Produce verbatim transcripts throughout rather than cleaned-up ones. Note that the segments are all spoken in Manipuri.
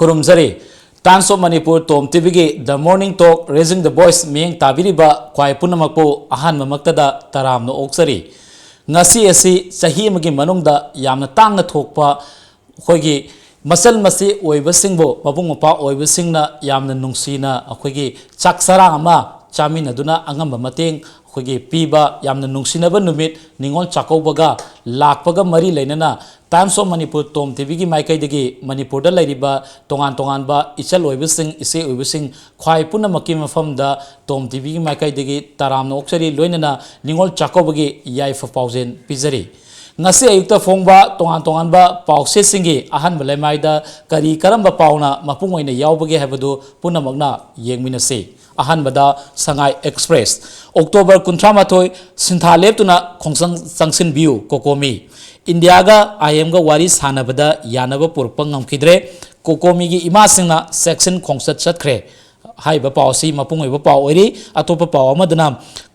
ꯈꯨꯔꯨꯝꯖꯔꯤ꯫ Times of Manipur Tom ꯇꯤꯚꯤꯒꯤ The Morning Talk, Raising the Voice ꯃꯤꯠꯌꯦꯡ ꯇꯥꯕꯤꯔꯤꯕ ꯈ꯭ꯋꯥꯏ ꯄꯨꯝꯅꯃꯛꯄꯨ ꯑꯍꯥꯟꯕꯃꯛꯇꯗ ꯇꯔꯥꯝꯅ ꯑꯣꯛꯆꯔꯤ꯫ ꯉꯁꯤ ꯑꯁꯤ ꯆꯍꯤ ꯑꯃꯒꯤ ꯃꯅꯨꯡꯗ ꯌꯥꯝꯅ ꯇꯥꯡꯅ ꯊꯣꯛꯄ ꯑꯩꯈꯣꯏꯒꯤ ꯃꯆꯜ ꯃꯆꯦ ꯑꯣꯏꯕꯁꯤꯡꯕꯨ ꯃꯕꯨꯡ ꯃꯧꯄ꯭ꯋꯥ ꯑꯣꯏꯕꯁꯤꯡꯅ ꯌꯥꯝꯅ ꯅꯨꯡꯁꯤꯅ ꯑꯩꯈꯣꯏꯒꯤ ꯆꯥꯛ ꯆꯔꯥ ꯑꯃ ꯆꯥꯃꯤꯟꯅꯗꯨꯅ ꯑꯉꯝꯕ ꯃꯇꯦꯡ ꯑꯩꯈꯣꯏꯒꯤ ꯄꯤꯕ ꯌꯥꯝꯅ ꯅꯨꯡꯁꯤꯅꯕ ꯅꯨꯃꯤꯠ ꯅꯤꯉꯣꯜ ꯆꯥꯛꯀꯧꯕꯒ ꯂꯥꯛꯄꯒ ꯃꯔꯤ ꯂꯩꯅꯅ Times of Manipur ꯇꯣꯝ ꯇꯤꯚꯤꯒꯤ ꯃꯥꯏꯀꯩꯗꯒꯤ ꯃꯅꯤꯄꯨꯔꯗ ꯂꯩꯔꯤꯕ ꯇꯣꯉꯥꯟ ꯇꯣꯉꯥꯟꯕ ꯏꯆꯜ ꯑꯣꯏꯕꯁꯤꯡ, ꯏꯆꯦ ꯑꯣꯏꯕꯁꯤꯡ, ꯈ꯭ꯋꯥꯏ ꯄꯨꯝꯅꯃꯛꯀꯤ ꯃꯐꯝꯗ ꯇꯣꯝ ꯇꯤꯚꯤꯒꯤ ꯃꯥꯏꯀꯩꯗꯒꯤ ꯇꯔꯥꯝꯅ ꯑꯣꯛꯆꯔꯤ, ꯂꯣꯏꯅꯅ ꯅꯤꯉꯣꯜ ꯆꯥꯛꯀꯧꯕꯒꯤ ꯌꯥꯏꯐ ꯄꯥꯎꯖꯦꯜ ꯄꯤꯖꯔꯤ꯫ ꯉꯁꯤ ꯑꯌꯨꯛꯇ ꯐꯣꯡꯕ ꯇꯣꯉꯥꯟ ꯇꯣꯉꯥꯟꯕ ꯄꯥꯎꯆꯦꯁꯤꯡꯒꯤ ꯑꯍꯥꯟꯕ ꯂꯩꯃꯥꯏꯗ ꯀꯔꯤ ꯀꯔꯝꯕ ꯄꯥꯎꯅ ꯃꯄꯨꯡ ꯑꯣꯏꯅ ꯌꯥꯎꯕꯒꯦ ꯍꯥꯏꯕꯗꯨ ꯄꯨꯝꯅꯃꯛꯅ ꯌꯦꯡꯃꯤꯟꯅꯁꯤ꯫ ꯑꯍꯥꯟꯕꯗ ꯁꯉꯥꯏ ꯑꯦꯛꯁꯄ꯭ꯔꯦꯁ꯫ ꯑꯣꯛꯇꯣꯕꯔ ꯀꯨꯟꯊ꯭ꯔꯥ ꯃꯥꯊꯣꯏ ꯁꯤꯟꯊꯥ ꯂꯦꯞꯇꯨꯅ ꯈꯣꯡꯖꯪ ꯆꯪꯁꯤꯟꯕꯤꯌꯨ꯫ ꯀꯣꯀꯣꯃꯤ꯫ ꯏꯟꯗꯤꯌꯥꯒ ꯑꯥꯏ ꯑꯦꯝꯒ ꯋꯥꯔꯤ ꯁꯥꯟꯅꯕꯗ ꯌꯥꯅꯕ ꯄꯨꯔꯛꯄ ꯉꯝꯈꯤꯗ꯭ꯔꯦ꯫ ꯀꯣꯀꯣꯃꯤꯒꯤ ꯏꯃꯥꯁꯤꯡꯅ ꯆꯦꯛꯁꯤꯟ ꯈꯣꯡꯆꯠ ꯆꯠꯈ꯭ꯔꯦ꯫ ꯍꯥꯏꯔꯤꯕ ꯄꯥꯎ ꯑꯁꯤ ꯃꯄꯨꯡ ꯑꯣꯏꯕ ꯄꯥꯎ ꯑꯣꯏꯔꯤ꯫ ꯑꯇꯣꯞꯄ ꯄꯥꯎ ꯑꯃꯗꯅ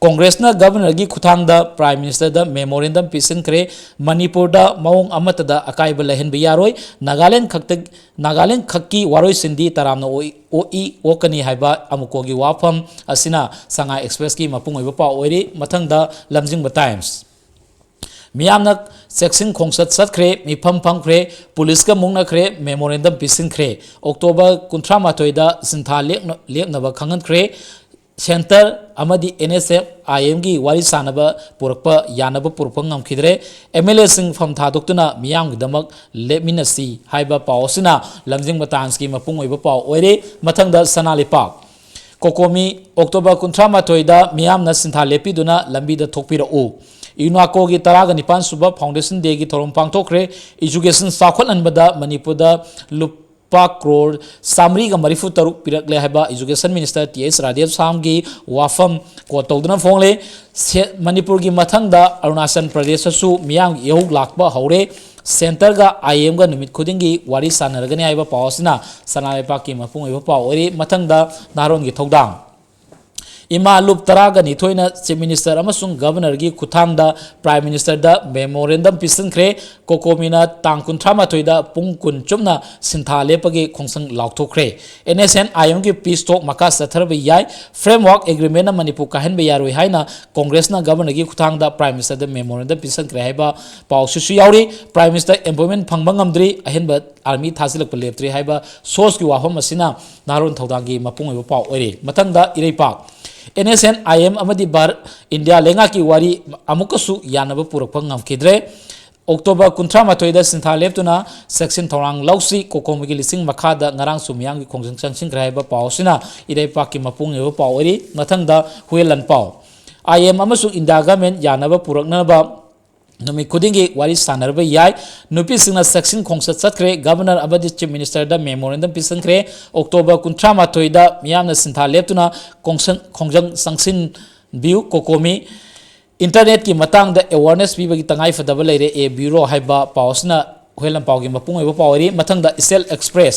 ꯀꯣꯡꯒ꯭ꯔꯦꯁꯅ ꯒꯕꯔꯅꯔꯒꯤ ꯈꯨꯠꯊꯥꯡꯗ ꯄ꯭ꯔꯥꯏꯝ ꯃꯤꯅꯤꯁꯇꯔꯗ ꯃꯦꯃꯣꯔꯦꯟꯗꯝ ꯄꯤꯁꯤꯟꯈ꯭ꯔꯦ꯫ ꯃꯅꯤꯄꯨꯔꯗ ꯃꯑꯣꯡ ꯑꯃꯠꯇꯗ ꯑꯀꯥꯏꯕ ꯂꯩꯍꯟꯕ ꯌꯥꯔꯣꯏ꯫ ꯅꯥꯒꯥꯂꯦꯟ ꯈꯛꯇ, ꯅꯥꯒꯥꯂꯦꯟ ꯈꯛꯀꯤ ꯋꯥꯔꯣꯏꯁꯤꯟꯗꯤ ꯇꯔꯥꯝꯅ ꯑꯣꯏ-, ꯑꯣꯛꯏ, ꯑꯣꯛꯀꯅꯤ ꯍꯥꯏꯕ ꯑꯃꯨꯛꯀꯣꯒꯤ ꯋꯥꯐꯝ ꯑꯁꯤꯅ ꯁꯉꯥꯏ ꯑꯦꯛꯁꯄ꯭ꯔꯦꯁꯀꯤ ꯃꯄꯨꯡ ꯑꯣꯏꯕ ꯄꯥꯎ ꯑꯣꯏꯔꯤ꯫ ꯃꯊꯪꯗ ꯂꯝꯖꯤꯡꯕ ꯇꯥꯏꯝꯁ꯫ ꯃꯤꯌꯥꯝꯅ ꯆꯦꯛꯁꯤꯟ ꯈꯣꯡꯆꯠ ꯆꯠꯈ꯭ꯔꯦ, ꯃꯤꯐꯝ ꯐꯝꯈ꯭ꯔꯦ, ꯄꯨꯂꯤꯁꯀ ꯃꯨꯛꯅꯈ꯭ꯔꯦ, ꯃꯦꯃꯣꯔꯦꯟꯗꯝ ꯄꯤꯁꯤꯟꯈ꯭ꯔꯦ꯫ ꯑꯣꯛꯇꯣꯕꯔ ꯀꯨꯟꯊ꯭ꯔꯥ ꯃꯥꯊꯣꯏꯗ ꯁꯤꯟꯊꯥ ꯂꯦꯞꯅ-, ꯂꯦꯞꯅꯕ ꯈꯪꯍꯟꯈ꯭ꯔꯦ꯫ ꯁꯦꯟꯇꯔ ꯑꯃꯗꯤ ꯑꯦꯟ ꯑꯦꯁ ꯑꯦꯐ, ꯑꯥꯏ ꯑꯦꯝꯒꯤ ꯋꯥꯔꯤ ꯁꯥꯟꯅꯕ ꯄꯨꯔꯛꯄ ꯌꯥꯅꯕ ꯄꯨꯔꯛꯄ ꯉꯝꯈꯤꯗ꯭ꯔꯦ꯫ ꯑꯦꯝ ꯑꯦꯜ ꯑꯦꯁꯤꯡ ꯐꯝ ꯊꯥꯗꯣꯛꯇꯨꯅ ꯃꯤꯌꯥꯝꯒꯤꯗꯃꯛ ꯂꯦꯞꯃꯤꯟꯅꯁꯤ ꯍꯥꯏꯕ ꯄꯥꯎ ꯑꯁꯤꯅ ꯂꯝꯖꯤꯡꯕ ꯇꯥꯏꯝꯁꯀꯤ ꯃꯄꯨꯡ ꯑꯣꯏꯕ ꯄꯥꯎ ꯑꯣꯏꯔꯦ꯫ ꯃꯊꯪꯗ ꯁꯅꯥ ꯂꯩꯄꯥꯛ꯫ ꯀꯣꯀꯣꯃꯤ꯫ ꯑꯣꯛꯇꯣꯕꯔ ꯀꯨꯟꯊ꯭ꯔꯥ ꯃꯥꯊꯣꯏꯗ ꯃꯤꯌꯥꯝꯅ ꯁꯤꯟꯊꯥ ꯂꯦꯞꯄꯤꯗꯨꯅ ꯂꯝꯕꯤꯗ ꯊꯣꯛꯄꯤꯔꯛꯎ꯫ ꯌꯨꯅꯥꯀꯣꯒꯤ ꯇꯔꯥꯒ ꯅꯤꯄꯥꯟ ꯁꯨꯕ ꯐꯥꯎꯟꯗꯦꯁꯟ ꯗꯦꯒꯤ ꯊꯧꯔꯝ ꯄꯥꯡꯊꯣꯛꯈ꯭ꯔꯦ꯫ ꯏꯖꯨꯀꯦꯁꯟ ꯆꯥꯎꯈꯠꯍꯟꯕꯗ ꯃꯅꯤꯄꯨꯔꯗ ꯂꯨꯄꯥ ꯀ꯭ꯔꯣꯔ ꯆꯥꯃꯔꯤꯒ ꯃꯔꯤꯐꯨ ꯇꯔꯨꯛ ꯄꯤꯔꯛꯂꯦ ꯍꯥꯏꯕ ꯏꯖꯨꯀꯦꯁꯟ ꯃꯤꯅꯤꯁꯇꯔ ꯇꯤ ꯑꯩꯆ ꯔꯥꯙꯦꯁ꯭ꯌꯥꯝꯒꯤ ꯋꯥꯐꯝ ꯀꯣꯠ ꯇꯧꯗꯨꯅ ꯐꯣꯡꯂꯦ꯫ ꯁꯦ-, ꯃꯅꯤꯄꯨꯔꯒꯤ ꯃꯊꯪꯗ ꯑꯔꯨꯅꯥꯆꯜ ꯄ꯭ꯔꯗꯦꯁꯇꯁꯨ ꯃꯤꯌꯥꯝꯒꯤ ꯏꯍꯧ ꯂꯥꯛꯄ ꯍꯧꯔꯦ꯫ ꯁꯦꯟꯇꯔꯒ ꯑꯥꯏ ꯑꯦꯝꯒ ꯅꯨꯃꯤꯠ ꯈꯨꯗꯤꯡꯒꯤ ꯋꯥꯔꯤ ꯁꯥꯟꯅꯔꯒꯅꯤ ꯍꯥꯏꯕ ꯄꯥꯎ ꯑꯁꯤꯅ ꯁꯅꯥ ꯂꯩꯄꯥꯛꯀꯤ ꯃꯄꯨꯡ ꯑꯣꯏꯕ ꯄꯥꯎ ꯑꯣꯏꯔꯤ꯫ ꯃꯊꯪꯗ ꯅꯍꯥꯔꯣꯜꯒꯤ ꯊꯧꯗꯥꯡ꯫ ꯏꯃꯥ ꯂꯨꯞ ꯇꯔꯥꯒ ꯅꯤꯊꯣꯏꯅ Chief Minister ꯑꯃꯁꯨꯡ Governorꯒꯤ ꯈꯨꯠꯊꯥꯡꯗ Prime Ministerꯗ memorandum ꯄꯤꯁꯤꯟꯈ꯭ꯔꯦ꯫ COCOMIꯅ ꯇꯥꯡ ꯀꯨꯟꯊ꯭ꯔꯥ ꯃꯥꯊꯣꯏꯗ ꯄꯨꯡ ꯀꯨꯟ ꯆꯨꯞꯅ ꯁꯤꯟꯊꯥ ꯂꯦꯞꯄꯒꯤ ꯈꯣꯡꯁꯪ ꯂꯥꯎꯊꯣꯛꯈ꯭ꯔꯦ꯫ NSNIMꯒꯤ peace talk ꯃꯈꯥ ꯆꯠꯊꯔꯕ ꯌꯥꯏ꯫ Framework Agreementꯅ ꯃꯅꯤꯄꯨꯔ ꯀꯥꯏꯍꯟꯕ ꯌꯥꯔꯣꯏ ꯍꯥꯏꯅ Congressꯅ Governorꯒꯤ ꯈꯨꯠꯊꯥꯡꯗ Prime Ministerꯗ memorandum ꯄꯤꯁꯤꯟꯈ꯭ꯔꯦ ꯍꯥꯏꯕ ꯄꯥꯎꯁꯤꯁꯨ ꯌꯥꯎꯔꯤ꯫ Prime Minister appointment ꯐꯪꯕ ꯉꯝꯗ꯭ꯔꯤ, ꯑꯍꯦꯟꯕ army ꯊꯥꯖꯤꯜꯂꯛꯄ ꯂꯦꯞꯇ꯭ꯔꯤ ꯍꯥꯏꯕ sourceꯀꯤ ꯋꯥꯐꯝ ꯑꯁꯤꯅ ꯅꯍꯥꯔꯣꯜ ꯊꯧꯗꯥꯡꯒꯤ ꯃꯄꯨꯡ ꯑꯣꯏꯕ ꯄꯥꯎ ꯑꯣꯏꯔꯤ꯫ ꯃꯊꯪꯗ ꯏꯔꯩꯄꯥꯛ꯫ NSNIM ꯑꯃꯗꯤ ꯚꯥꯔꯠ, ꯏꯟꯗꯤꯌꯥ ꯂꯩꯉꯥꯛꯀꯤ ꯋꯥꯔꯤ ꯑꯃꯨꯛꯀꯁꯨ ꯌꯥꯅꯕ ꯄꯨꯔꯛꯄ ꯉꯝꯈꯤꯗ꯭ꯔꯦ꯫ October ꯀꯨꯟꯊ꯭ꯔꯥ ꯃꯥꯊꯣꯏꯗ ꯁꯤꯟꯊꯥ ꯂꯦꯞꯇꯨꯅ ꯆꯦꯛꯁꯤꯟ ꯊꯧꯔꯥꯡ ꯂꯧꯁꯤ꯫ COCOMIꯒꯤ ꯂꯤꯁꯤꯡ ꯃꯈꯥꯗ ꯉꯔꯥꯡꯁꯨ ꯃꯤꯌꯥꯝꯒꯤ ꯈꯣꯡꯖꯪ ꯆꯪꯁꯤꯟꯈ꯭ꯔꯦ ꯍꯥꯏꯕ ꯄꯥꯎ ꯑꯁꯤꯅ ꯏꯔꯩꯄꯥꯛꯀꯤ ꯃꯄꯨꯡ ꯑꯣꯏꯕ ꯄꯥꯎ ꯑꯣꯏꯔꯤ꯫ ꯃꯊꯪꯗ ꯍꯨꯌꯦꯟ ꯂꯥꯟꯄꯥꯎ꯫ IM ꯑꯃꯁꯨꯡ ꯏꯟꯗꯤꯌꯥ government ꯌꯥꯅꯕ ꯄꯨꯔꯛꯅꯕ ꯅꯨꯃꯤꯠ ꯈꯨꯗꯤꯡꯒꯤ ꯋꯥꯔꯤ ꯁꯥꯟꯅꯔꯕ ꯌꯥꯏ꯫ ꯅꯨꯄꯤꯁꯤꯡꯅ ꯆꯦꯛꯁꯤꯟ ꯈꯣꯡꯆꯠ ꯆꯠꯈ꯭ꯔꯦ꯫ Governor ꯑꯃꯗꯤ Chief Ministerꯗ memorandum ꯄꯤꯁꯤꯟꯈ꯭ꯔꯦ꯫ October ꯀꯨꯟꯊ꯭ꯔꯥ ꯃꯥꯊꯣꯏꯗ ꯃꯤꯌꯥꯝꯅ ꯁꯤꯟꯊꯥ ꯂꯦꯞꯇꯨꯅ ꯈꯣꯡꯁꯪ-, ꯈꯣꯡꯖꯪ ꯆꯪꯁꯤꯟꯕꯤꯌꯨ꯫ COCOMI꯫ Internetꯀꯤ ꯃꯇꯥꯡꯗ awareness ꯄꯤꯕꯒꯤ ꯇꯉꯥꯏ ꯐꯗꯕ ꯂꯩꯔꯦ꯫ A Bureau ꯍꯥꯏꯕ ꯄꯥꯎ ꯑꯁꯤꯅ ꯍꯨꯌꯦꯟ ꯂꯥꯟꯄꯥꯎꯒꯤ ꯃꯄꯨꯡ ꯑꯣꯏꯕ ꯄꯥꯎ ꯑꯣꯏꯔꯤ꯫ ꯃꯊꯪꯗ East Express꯫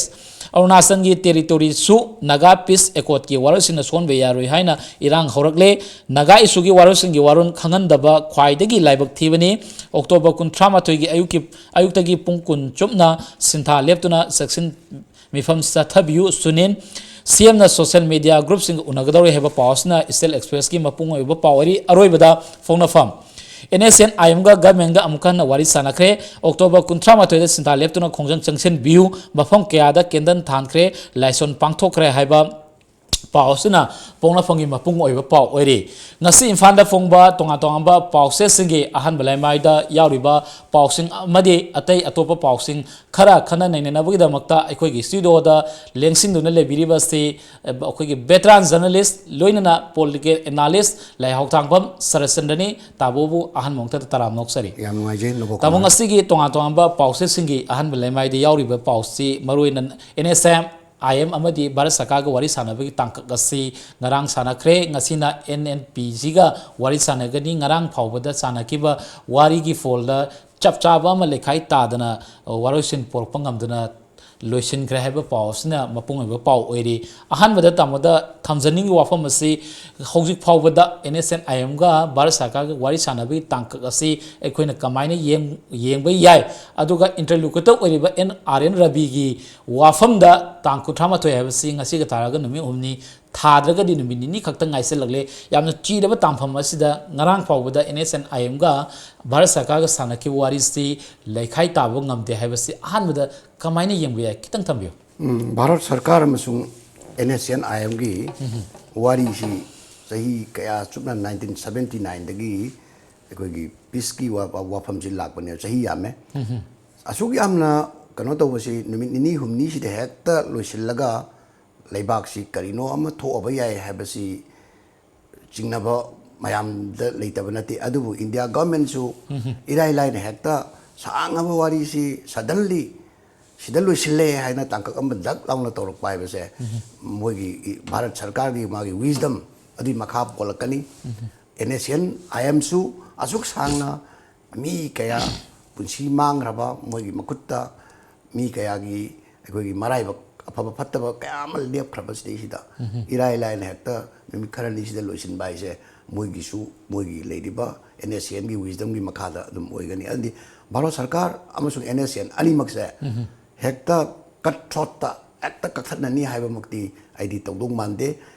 ꯑꯔꯨꯅꯥꯆꯜꯒꯤ territoryꯁꯨ Naga Peace Accordꯀꯤ ꯋꯥꯔꯣꯜꯁꯤꯡꯅ ꯁꯣꯟꯕ ꯌꯥꯔꯣꯏ ꯍꯥꯏꯅ ꯏꯔꯥꯡ ꯍꯧꯔꯛꯂꯦ꯫ Naga issueꯒꯤ ꯋꯥꯔꯣꯜꯁꯤꯡꯒꯤ ꯋꯥꯔꯣꯜ ꯈꯪꯍꯟꯗꯕ ꯈ꯭ꯋꯥꯏꯗꯒꯤ ꯂꯥꯏꯕꯛ ꯊꯤꯕꯅꯤ꯫ October ꯀꯨꯟꯊ꯭ꯔꯥ ꯃꯥꯊꯣꯏꯒꯤ ꯑꯌꯨꯛꯀꯤ, ꯑꯌꯨꯛꯇꯒꯤ ꯄꯨꯡ ꯀꯨꯟ ꯆꯨꯞꯅ ꯁꯤꯟꯊꯥ ꯂꯦꯞꯇꯨꯅ ꯆꯦꯛꯁꯤꯟ ꯃꯤꯐꯝ ꯆꯠꯊꯕꯤꯌꯨ꯫ ꯁꯨꯅꯤꯟ꯫ CMꯅ social media groupꯁꯤꯡꯒ ꯎꯅꯒꯗꯧꯔꯤ ꯍꯥꯏꯕ ꯄꯥꯎ ꯑꯁꯤꯅ East Expressꯀꯤ ꯃꯄꯨꯡ ꯑꯣꯏꯕ ꯄꯥꯎ ꯑꯣꯏꯔꯤ꯫ ꯑꯔꯣꯏꯕꯗ ꯐꯣꯡꯅꯐꯝ꯫ NSNIMꯒ governmentꯒ ꯑꯃꯨꯛ ꯍꯟꯅ ꯋꯥꯔꯤ ꯁꯥꯟꯅꯈ꯭ꯔꯦ꯫ October ꯀꯨꯟꯊ꯭ꯔꯥ ꯃꯥꯊꯣꯏꯗ ꯁꯤꯟꯊꯥ ꯂꯦꯞꯇꯨꯅ ꯈꯣꯡꯖꯪ ꯆꯪꯁꯤꯟꯕꯤꯌꯨ꯫ ꯃꯐꯝ ꯀꯌꯥꯗ candle ꯊꯥꯟꯈ꯭ꯔꯦ, ꯂꯥꯏꯁꯣꯟ ꯄꯥꯡꯊꯣꯛꯈ꯭ꯔꯦ ꯍꯥꯏꯕ ꯄꯥꯎ ꯑꯁꯤꯅ ꯄꯣꯛꯅꯐꯝꯒꯤ ꯃꯄꯨꯡ ꯑꯣꯏꯕ ꯄꯥꯎ ꯑꯣꯏꯔꯤ꯫ ꯉꯁꯤ ꯏꯝꯐꯥꯜꯗ ꯐꯣꯡꯕ ꯇꯣꯉꯥꯟ ꯇꯣꯉꯥꯟꯕ ꯄꯥꯎꯆꯦꯁꯤꯡꯒꯤ ꯑꯍꯥꯟꯕ ꯂꯩꯃꯥꯏꯗ ꯌꯥꯎꯔꯤꯕ ꯄꯥꯎꯁꯤꯡ ꯑꯃꯗꯤ ꯑꯇꯩ ꯑꯇꯣꯞꯄ ꯄꯥꯎꯁꯤꯡ ꯈꯔ ꯈꯟꯅ ꯅꯩꯅꯅꯕꯒꯤꯗꯃꯛꯇ ꯑꯩꯈꯣꯏꯒꯤ studioꯗ ꯂꯦꯡꯁꯤꯟꯗꯨꯅ ꯂꯩꯕꯤꯔꯤꯕꯁꯤ ꯑꯩꯈꯣꯏꯒꯤ veteran journalist ꯂꯣꯏꯅꯅ political analyst ꯂꯩꯍꯥꯎ ꯊꯥꯡꯐꯝ ꯁꯔꯠꯆꯟꯗ꯭ꯔꯅꯤ꯫ ꯇꯥꯕꯣꯕꯨ ꯑꯍꯥꯟꯕ ꯃꯛꯇꯗ ꯇꯔꯥꯝꯅ ꯑꯣꯛꯆꯔꯤ꯫ ꯌꯥꯝ ꯅꯨꯡꯉꯥꯏꯖꯩ, ꯅꯕꯣꯛ ꯇꯥꯃꯣ, ꯀꯃꯥꯏ? ꯉꯁꯤꯒꯤ ꯇꯣꯉꯥꯟ ꯇꯣꯉꯥꯟꯕ ꯄꯥꯎꯆꯦꯁꯤꯡꯒꯤ ꯑꯍꯥꯟꯕ ꯂꯩꯃꯥꯏꯗ ꯌꯥꯎꯔꯤꯕ ꯄꯥꯎꯁꯤ ꯃꯔꯨꯑꯣꯏꯅ NSNIM ꯑꯃꯗꯤ ꯚꯥꯔꯠ ꯁꯔꯀꯥꯔꯒ ꯋꯥꯔꯤ ꯁꯥꯟꯅꯕꯒꯤ ꯇꯥꯡꯀꯛ ꯑꯁꯤ ꯉꯔꯥꯡ ꯁꯥꯟꯅꯈ꯭ꯔꯦ꯫ ꯉꯁꯤꯅ NNPGꯒ ꯋꯥꯔꯤ ꯁꯥꯟꯅꯒꯅꯤ꯫ ꯉꯔꯥꯡ ꯐꯥꯎꯕꯗ ꯁꯥꯟꯅꯈꯤꯕ ꯋꯥꯔꯤꯒꯤ ꯐꯣꯜꯗ ꯆꯞ ꯆꯥꯕ ꯑꯃ ꯂꯩꯈꯥꯏ ꯇꯥꯗꯅ, ꯑ, ꯋꯥꯔꯣꯏꯁꯤꯟ ꯄꯣꯔꯛꯄ ꯉꯝꯗꯅ ꯂꯣꯏꯁꯤꯟꯈ꯭ꯔꯦ ꯍꯥꯏꯕ ꯄꯥꯎ ꯑꯁꯤꯅ ꯃꯄꯨꯡ ꯑꯣꯏꯕ ꯄꯥꯎ ꯑꯣꯏꯔꯤ꯫ ꯑꯍꯥꯟꯕꯗ ꯇꯥꯃꯣꯗ ꯊꯝꯖꯅꯤꯡꯕ ꯋꯥꯐꯝ ꯑꯁꯤ, ꯍꯧꯖꯤꯛ ꯐꯥꯎꯕꯗ ꯑꯦꯟ ꯑꯦꯁ ꯑꯦꯟ ꯑꯥꯏ ꯑꯦꯝꯒ ꯚꯥꯔꯠ ꯁꯔꯀꯥꯔꯒ ꯋꯥꯔꯤ ꯁꯥꯟꯅꯕꯒꯤ ꯇꯥꯡꯀꯛ ꯑꯁꯤ ꯑꯩꯈꯣꯏꯅ ꯀꯃꯥꯏꯅ ꯌꯦꯡ-, ꯌꯦꯡꯕ ꯌꯥꯏ? ꯑꯗꯨꯒ ꯏꯟꯇꯔꯂꯣꯀ꯭ꯌꯨꯇꯔ ꯑꯣꯏꯔꯤꯕ ꯑꯦꯟ ꯑꯥꯔ ꯑꯦꯟ ꯔꯕꯤꯒꯤ ꯋꯥꯐꯝꯗ ꯇꯥꯡ ꯀꯨꯟꯊ꯭ꯔꯥ ꯃꯥꯊꯣꯏ ꯍꯥꯏꯕꯁꯤ ꯉꯁꯤꯒ ꯊꯥꯔꯒ ꯅꯨꯃꯤꯠ ꯍꯨꯝꯅꯤ, ꯊꯥꯗ꯭ꯔꯒꯗꯤ ꯅꯨꯃꯤꯠ ꯅꯤꯅꯤ ꯈꯛꯇ ꯉꯥꯏꯁꯤꯜꯂꯛꯂꯦ꯫ ꯌꯥꯝꯅ ꯆꯤꯔꯕ ꯇꯥꯡꯐꯝ ꯑꯁꯤꯗ ꯉꯔꯥꯡ ꯐꯥꯎꯕꯗ ꯑꯦꯟ ꯑꯦꯁ ꯑꯦꯟ ꯑꯥꯏ ꯑꯦꯝꯒ ꯚꯥꯔꯠ ꯁꯔꯀꯥꯔꯒ ꯁꯥꯟꯅꯈꯤꯕ ꯋꯥꯔꯤꯁꯤ ꯂꯩꯈꯥꯏ ꯇꯥꯕ ꯉꯝꯗꯦ ꯍꯥꯏꯕꯁꯤ ꯑꯍꯥꯟꯕꯗ ꯀꯃꯥꯏꯅ ꯌꯦꯡꯕ ꯌꯥꯏ? ꯈꯤꯇꯪ ꯊꯝꯕꯤꯌꯨ꯫ ꯎꯝ, ꯚꯥꯔꯠ ꯁꯔꯀꯥꯔ ꯑꯃꯁꯨꯡ ꯑꯦꯟ ꯑꯦꯁ ꯑꯦꯟ ꯑꯥꯏ ꯑꯦꯝꯒꯤ ꯋꯥꯔꯤꯁꯤ ꯆꯍꯤ ꯀꯌꯥ ꯆꯨꯞꯅ ꯅꯥꯏꯟꯇꯤꯟ ꯁꯕꯦꯟꯇꯤ ꯅꯥꯏꯟꯗꯒꯤ ꯑꯩꯈꯣꯏꯒꯤ ꯄꯤꯁꯀꯤ ꯋꯥ-, ꯋꯥꯐꯝꯁꯤ ꯂꯥꯛꯄꯅꯦꯕ, ꯆꯍꯤ ꯌꯥꯝꯃꯦ꯫ ꯑꯁꯨꯛ ꯌꯥꯝꯅ ꯀꯩꯅꯣ ꯇꯧꯕꯁꯤ ꯅꯨꯃꯤꯠ ꯅꯤꯅꯤ ꯍꯨꯝꯅꯤꯁꯤꯗ ꯍꯦꯛꯇ ꯂꯣꯏꯁꯤꯜꯂꯒ ꯂꯩꯕꯥꯛꯁꯤ ꯀꯔꯤꯅꯣ ꯑꯃ ꯊꯣꯛꯑꯕ ꯌꯥꯏ ꯍꯥꯏꯕꯁꯤ ꯆꯤꯡꯅꯕ ꯃꯌꯥꯝꯗ ꯂꯩꯇꯕ ꯅꯠꯇꯦ꯫ ꯑꯗꯨꯕꯨ ꯏꯟꯗꯤꯌꯥ ꯒꯚꯔꯟꯃꯦꯟꯠꯁꯨ ꯏꯔꯥꯏ ꯂꯥꯏꯅ ꯍꯦꯛꯇ ꯁꯥꯡꯉꯕ ꯋꯥꯔꯤꯁꯤ ꯁꯗꯟꯂꯤ ꯁꯤꯗ ꯂꯣꯏꯁꯤꯜꯂꯦ ꯍꯥꯏꯅ ꯇꯥꯡꯀꯛ ꯑꯃ ꯗꯛ ꯂꯥꯎꯅ ꯇꯧꯔꯛꯄ ꯍꯥꯏꯕꯁꯦ ꯃꯣꯏꯒꯤ ꯚꯥꯔꯠ ꯁꯔꯀꯥꯔꯒꯤ ꯃꯥꯒꯤ wisdom ꯑꯗꯨꯒꯤ ꯃꯈꯥ ꯄꯣꯜꯂꯛꯀꯅꯤ꯫ ꯑꯦꯟ ꯑꯦꯁ ꯑꯦꯟ ꯑꯥꯏ ꯑꯦꯝꯁꯨ ꯑꯁꯨꯛ ꯁꯥꯡꯅ ꯃꯤ ꯀꯌꯥ ꯄꯨꯟꯁꯤ ꯃꯥꯡꯈ꯭ꯔꯕ, ꯃꯣꯏꯒꯤ ꯃꯈꯨꯠꯇ ꯃꯤ ꯀꯌꯥꯒꯤ ꯑꯩꯈꯣꯏꯒꯤ ꯃꯔꯥꯏꯕꯛ ꯑꯐꯕ ꯐꯠꯇꯕ ꯀꯌꯥ ꯑꯃ ꯂꯦꯞꯈ꯭ꯔꯕꯁꯤꯗꯩꯁꯤꯗ ꯏꯔꯥꯏ ꯂꯥꯏꯅ ꯍꯦꯛꯇ ꯅꯨꯃꯤꯠ ꯈꯔꯅꯤꯁꯤꯗ ꯂꯣꯏꯁꯤꯟꯕ ꯍꯥꯏꯁꯦ ꯃꯣꯏꯒꯤꯁꯨ, ꯃꯣꯏꯒꯤ ꯂꯩꯔꯤꯕ ꯑꯦꯟ ꯑꯦꯁ ꯑꯦꯟꯒꯤ wisdomꯒꯤ ꯃꯈꯥꯗ ꯑꯗꯨꯝ ꯑꯣꯏꯒꯅꯤ꯫ ꯑꯗꯨꯗꯤ ꯚꯥꯔꯠ ꯁꯔꯀꯥꯔ ꯑꯃꯁꯨꯡ ꯑꯦꯟ ꯑꯦꯁ ꯑꯦꯟ ꯑꯅꯤꯃꯛꯁꯦ ꯍꯦꯛꯇ cut throatꯇ ꯍꯦꯛꯇ ꯀꯛꯊꯠꯅꯅꯤ ꯍꯥꯏꯕꯃꯛꯇꯤ ꯑꯩꯗꯤ ꯇꯧꯗꯧ ꯃꯥꯟꯗꯦ꯫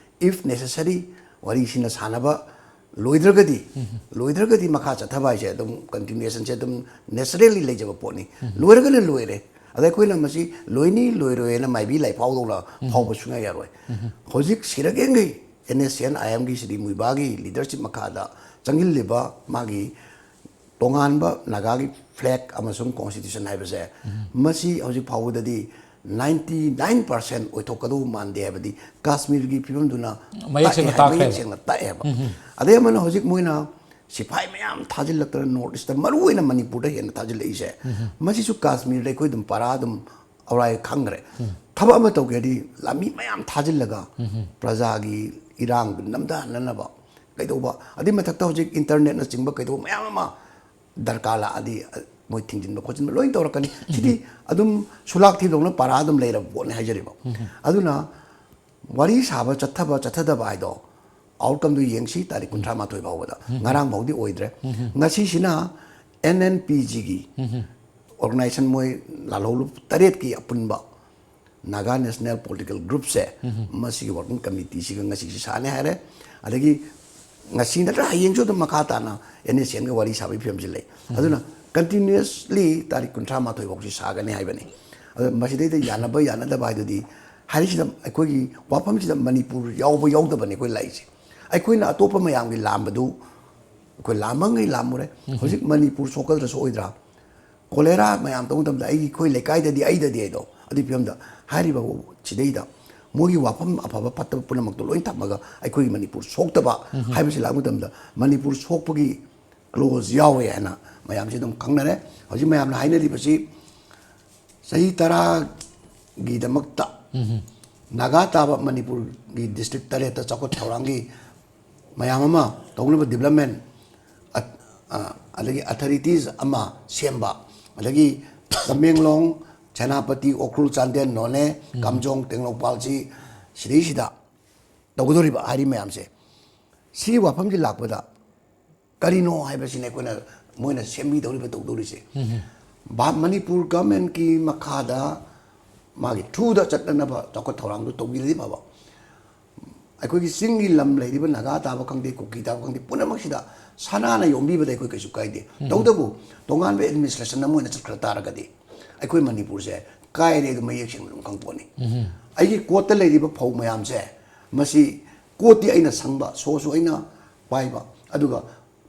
If necessary, ꯋꯥꯔꯤꯁꯤꯅ ꯁꯥꯟꯅꯕ ꯂꯣꯏꯗ꯭ꯔꯒꯗꯤ, ꯂꯣꯏꯗ꯭ꯔꯒꯗꯤ ꯃꯈꯥ ꯆꯠꯊꯕ ꯍꯥꯏꯁꯦ ꯑꯗꯨꯝ continuationꯁꯦ ꯑꯗꯨꯝ naturally ꯂꯩꯖꯕ ꯄꯣꯠꯅꯤ꯫ ꯂꯣꯏꯔꯒꯅ ꯂꯣꯏꯔꯦ꯫ ꯑꯗ ꯑꯩꯈꯣꯏꯅ ꯃꯁꯤ ꯂꯣꯏꯅꯤ ꯂꯣꯏꯔꯣꯏꯅ ꯃꯥꯏꯕꯤ ꯂꯥꯏꯐꯥꯎꯗꯧꯅ ꯐꯥꯎꯕ ꯁꯨꯡꯌꯥ ꯌꯥꯔꯣꯏ꯫ ꯍꯧꯖꯤꯛ ꯁꯤꯔꯒꯦꯡꯒꯩ ꯑꯦꯟ ꯑꯦꯁ ꯑꯦꯟ ꯑꯥꯏ ꯑꯦꯝꯒꯤ ꯁꯤꯗꯤ ꯃꯨꯏꯕꯥꯒꯤ leadership ꯃꯈꯥꯗ ꯆꯪꯁꯤꯜꯂꯤꯕ ꯃꯥꯒꯤ ꯇꯣꯉꯥꯟꯕ ꯅꯥꯒꯥꯒꯤ flag ꯑꯃꯁꯨꯡ constitution ꯍꯥꯏꯕꯁꯦ, ꯃꯁꯤ ꯍꯧꯖꯤꯛ ꯐꯥꯎꯕꯗꯗꯤ ninety nine percent ꯑꯣꯏꯊꯣꯛꯀꯗꯧꯕ ꯃꯥꯟꯗꯦ ꯍꯥꯏꯕꯗꯤ ꯀꯥꯁꯃꯤꯔꯒꯤ ꯐꯤꯕꯝꯗꯨꯅ ꯃꯌꯦꯛ ꯁꯦꯡꯅ ꯇꯥꯛꯑꯦ, ꯇꯥꯛꯈ꯭ꯔꯦꯕ꯫ ꯃꯌꯦꯛ ꯁꯦꯡꯅ ꯇꯥꯛꯑꯦꯕ꯫ ꯑꯗꯩ ꯑꯃꯅ ꯍꯧꯖꯤꯛ ꯃꯣꯏꯅ ꯁꯤꯐꯥꯏ ꯃꯌꯥꯝ ꯊꯥꯖꯤꯜꯂꯛꯇꯅ North Eastꯇ, ꯃꯔꯨ ꯑꯣꯏꯅ ꯃꯅꯤꯄꯨꯔꯗ ꯍꯦꯟꯅ ꯊꯥꯖꯤꯜꯂꯛꯏꯁꯦ, ꯃꯁꯤꯁꯨ ꯀꯥꯁꯃꯤꯔꯗ ꯑꯩꯈꯣꯏ ꯑꯗꯨꯝ ꯄꯔꯥ ꯑꯗꯨꯝ ꯑꯧꯔꯥꯏ ꯈꯪꯈ꯭ꯔꯦ꯫ ꯊꯕꯛ ꯑꯃ ꯇꯧꯒꯦꯗꯤ ꯂꯥꯟꯃꯤ ꯃꯌꯥꯝ ꯊꯥꯖꯤꯜꯂꯒ ꯄ꯭ꯔꯖꯥꯒꯤ ꯏꯔꯥꯡꯗꯨ ꯅꯝꯊꯍꯟꯅꯅꯕ ꯀꯩꯗꯧꯕ, ꯑꯗꯨꯏ ꯃꯊꯛꯇ ꯍꯧꯖꯤꯛ internetꯅꯆꯤꯡꯕ ꯀꯩꯗꯧꯕ ꯃꯌꯥꯝ ꯑꯃ ꯗꯔꯀꯥꯔ ꯂꯥꯛꯑꯗꯤ, ꯑ, ꯃꯣꯏ ꯊꯤꯡꯖꯤꯟꯕ ꯈꯣꯠꯆꯤꯟꯕ ꯂꯣꯏ ꯇꯧꯔꯛꯀꯅꯤ꯫ ꯁꯤꯗꯤ ꯑꯗꯨꯝ ꯁꯨꯂꯥꯛ ꯊꯤꯗꯧꯅ ꯄꯥꯔꯥ ꯑꯗꯨꯝ ꯂꯩꯔꯕ ꯄꯣꯠꯅꯤ ꯍꯥꯏꯖꯔꯤꯕ꯫ ꯑꯗꯨꯅ ꯋꯥꯔꯤ ꯁꯥꯕ ꯆꯠꯊꯕ ꯆꯠꯊꯗꯕ ꯍꯥꯏꯗꯣ ꯑꯥꯎꯠꯀꯝꯗꯨ ꯌꯦꯡꯁꯤ, ꯇꯥꯔꯤꯛ ꯀꯨꯟꯊ꯭ꯔꯥ ꯃꯥꯊꯣꯏ ꯐꯥꯎꯕꯗ꯫ ꯉꯔꯥꯡ ꯐꯥꯎꯗꯤ ꯑꯣꯏꯗ꯭ꯔꯦ꯫ ꯉꯁꯤꯁꯤꯅ ꯑꯦꯟ ꯑꯦꯟ ꯄꯤ ꯖꯤꯒꯤ ꯑꯣꯔꯒꯅꯥꯏꯖꯦꯁꯟ, ꯃꯣꯏ ꯂꯥꯜꯍꯧꯂꯨꯞ ꯇꯔꯦꯠꯀꯤ ꯑꯄꯨꯟꯕ ꯅꯥꯒꯥ ꯅꯦꯁꯅꯦꯜ ꯄꯣꯂꯤꯇꯤꯀꯦꯜ ꯒ꯭ꯔꯨꯞꯁꯦ, ꯃꯁꯤꯒꯤ ꯋꯥꯔꯀꯤꯡ ꯀꯃꯤꯇꯤꯁꯤꯒ ꯉꯁꯤꯁꯤ ꯁꯥꯅꯤ ꯍꯥꯏꯔꯦ꯫ ꯑꯗꯒꯤ ꯉꯁꯤ ꯅꯠꯇ꯭ꯔ ꯍꯌꯦꯡꯁꯨ ꯑꯗꯨꯝ ꯃꯈꯥ ꯇꯥꯅ ꯑꯦꯟ ꯑꯦꯁ ꯑꯦꯟꯒ ꯋꯥꯔꯤ ꯁꯥꯕꯒꯤ ꯐꯤꯕꯝꯁꯤ ꯂꯩ꯫ ꯑꯗꯨꯅ ꯀꯟꯇꯤꯅ꯭ꯌꯨꯁꯂꯤ ꯇꯥꯔꯤꯛ ꯀꯨꯟꯊ꯭ꯔꯥ ꯃꯥꯊꯣꯏ ꯐꯥꯎꯁꯤ ꯁꯥꯒꯅꯤ ꯍꯥꯏꯕꯅꯤ꯫ ꯑꯗꯣ ꯃꯁꯤꯗꯩꯗ ꯌꯥꯅꯕ ꯌꯥꯅꯗꯕ ꯍꯥꯏꯗꯨꯗꯤ, ꯍꯥꯏꯔꯤꯁꯤꯗ ꯑꯩꯈꯣꯏꯒꯤ ꯋꯥꯐꯝꯁꯤꯗ ꯃꯅꯤꯄꯨꯔ ꯌꯥꯎꯕ ꯌꯥꯎꯗꯕꯅꯤ ꯑꯩꯈꯣꯏ ꯂꯥꯛꯏꯁꯦ꯫ ꯑꯩꯈꯣꯏꯅ ꯑꯇꯣꯞꯄ ꯃꯌꯥꯝꯒꯤ ꯂꯥꯝꯕꯗꯨ ꯑꯩꯈꯣꯏ ꯂꯥꯝꯃꯉꯩ ꯂꯥꯝꯃꯨꯔꯦ꯫ ꯍꯧꯖꯤꯛ ꯃꯅꯤꯄꯨꯔ ꯁꯣꯛꯀꯗ꯭ꯔꯥ ꯁꯣꯛꯑꯣꯏꯗ꯭ꯔꯥ? ꯀꯣꯂꯦꯔꯥ ꯃꯌꯥꯝ ꯇꯧꯕ ꯃꯇꯝꯗ ꯑꯩꯒꯤ, ꯑꯩꯈꯣꯏ ꯂꯩꯀꯥꯏꯗꯗꯤ ꯑꯩꯗꯗꯤ ꯍꯥꯏꯗꯣ ꯑꯗꯨꯒꯤ ꯐꯤꯕꯝꯗ ꯍꯥꯏꯔꯤꯕ ꯁꯤꯗꯩꯗ ꯃꯣꯏꯒꯤ ꯋꯥꯐꯝ ꯑꯐꯕ ꯐꯠꯇꯕ ꯄꯨꯝꯅꯃꯛꯇꯣ ꯂꯣꯏ ꯊꯝꯃꯒ ꯑꯩꯈꯣꯏꯒꯤ ꯃꯅꯤꯄꯨꯔ ꯁꯣꯛꯇꯕ ꯍꯥꯏꯕꯁꯤ ꯂꯥꯛꯄ ꯃꯇꯝꯗ ꯃꯅꯤꯄꯨꯔ ꯁꯣꯛꯄꯒꯤ ꯀ꯭ꯂꯣꯖ ꯌꯥꯎꯋꯦ ꯍꯥꯏꯅ ꯃꯌꯥꯝꯁꯤ ꯑꯗꯨꯝ ꯈꯪꯅꯔꯦ꯫ ꯍꯧꯖꯤꯛ ꯃꯌꯥꯝꯅ ꯍꯥꯏꯅꯔꯤꯕꯁꯤ ꯆꯍꯤ ꯇꯔꯥꯒꯤꯗꯃꯛꯇ ꯅꯥꯒꯥ ꯇꯥꯕ ꯃꯅꯤꯄꯨꯔꯒꯤ ꯗꯤꯁꯇ꯭ꯔꯤꯛ ꯇꯔꯦꯠꯇ ꯆꯥꯎꯈꯠ ꯊꯧꯔꯥꯡꯒꯤ ꯃꯌꯥꯝ ꯑꯃ ꯇꯧꯅꯕ ꯗꯤꯕꯂꯞꯃꯦꯟ, ꯑ-, ꯑ-, ꯑꯗꯒꯤ ꯑꯊꯣꯔꯤꯇꯤꯁ ꯑꯃ ꯁꯦꯝꯕ, ꯑꯗꯒꯤ ꯇꯃꯦꯡꯂꯣꯡ, ꯁꯦꯅꯥꯄꯇꯤ, ꯎꯈ꯭ꯔꯨꯜ, ꯆꯥꯟꯗꯦꯜ, ꯅꯣꯅꯦ, ꯀꯥꯝꯖꯣꯡ, ꯇꯦꯡꯅꯧꯄꯜꯁꯤ ꯁꯤꯗꯩꯁꯤꯗ ꯇꯧꯒꯗꯧꯔꯤꯕ ꯍꯥꯏꯔꯤ ꯃꯌꯥꯝꯁꯦ, ꯁꯤꯒꯤ ꯋꯥꯐꯝꯁꯤ ꯂꯥꯛꯄꯗ ꯀꯔꯤꯅꯣ ꯍꯥꯏꯕꯁꯤꯅꯦ ꯑꯩꯈꯣꯏꯅ, ꯃꯣꯏꯅ ꯁꯦꯝꯕꯤꯗꯧꯔꯤꯕ ꯇꯧꯗꯧꯔꯤꯁꯦ꯫ ꯚꯥ-, ꯃꯅꯤꯄꯨꯔ ꯒꯚꯔꯟꯃꯦꯟꯠꯀꯤ ꯃꯈꯥꯗ ꯃꯥꯒꯤ ꯊ꯭ꯔꯨꯗ ꯆꯠꯅꯅꯕ ꯆꯥꯎꯈꯠ ꯊꯧꯔꯥꯡꯗꯨ ꯇꯧꯕꯤꯔꯗꯤ ꯐꯕ꯫ ꯑꯩꯈꯣꯏꯒꯤ ꯆꯤꯡꯒꯤ ꯂꯝ ꯂꯩꯔꯤꯕ ꯅꯥꯒꯥ ꯇꯥꯕ ꯈꯪꯗꯦ, ꯀꯨꯀꯤ ꯇꯥꯕ ꯈꯪꯗꯦ, ꯄꯨꯝꯅꯃꯛꯁꯤꯗ ꯁꯅꯥꯅ ꯌꯣꯝꯕꯤꯕꯗ ꯑꯩꯈꯣꯏ ꯀꯩꯁꯨ ꯀꯥꯏꯗꯦ꯫ ꯇꯧꯕꯇꯕꯨ ꯇꯣꯉꯥꯟꯕ ꯑꯦꯗꯃꯤꯅꯤꯁꯇ꯭ꯔꯦꯁꯟ ꯑꯃ ꯑꯣꯏꯅ ꯆꯠꯈ꯭ꯔ ꯇꯥꯔꯒꯗꯤ ꯑꯩꯈꯣꯏ ꯃꯅꯤꯄꯨꯔꯁꯦ ꯀꯥꯏꯔꯦ ꯑꯗꯨ ꯃꯌꯦꯛ ꯁꯦꯡꯅ ꯑꯗꯨꯝ ꯈꯪꯄꯣꯠꯅꯤ꯫ ꯑꯩꯒꯤ ꯀꯣꯠꯇ ꯂꯩꯔꯤꯕ ꯐꯧ ꯃꯌꯥꯝꯁꯦ, ꯃꯁꯤ ꯀꯣꯠꯇꯤ ꯑꯩꯅ ꯁꯪꯕ, ꯁꯣꯁꯨ ꯑꯩꯅ ꯄꯥꯏꯕ, ꯑꯗꯨꯒ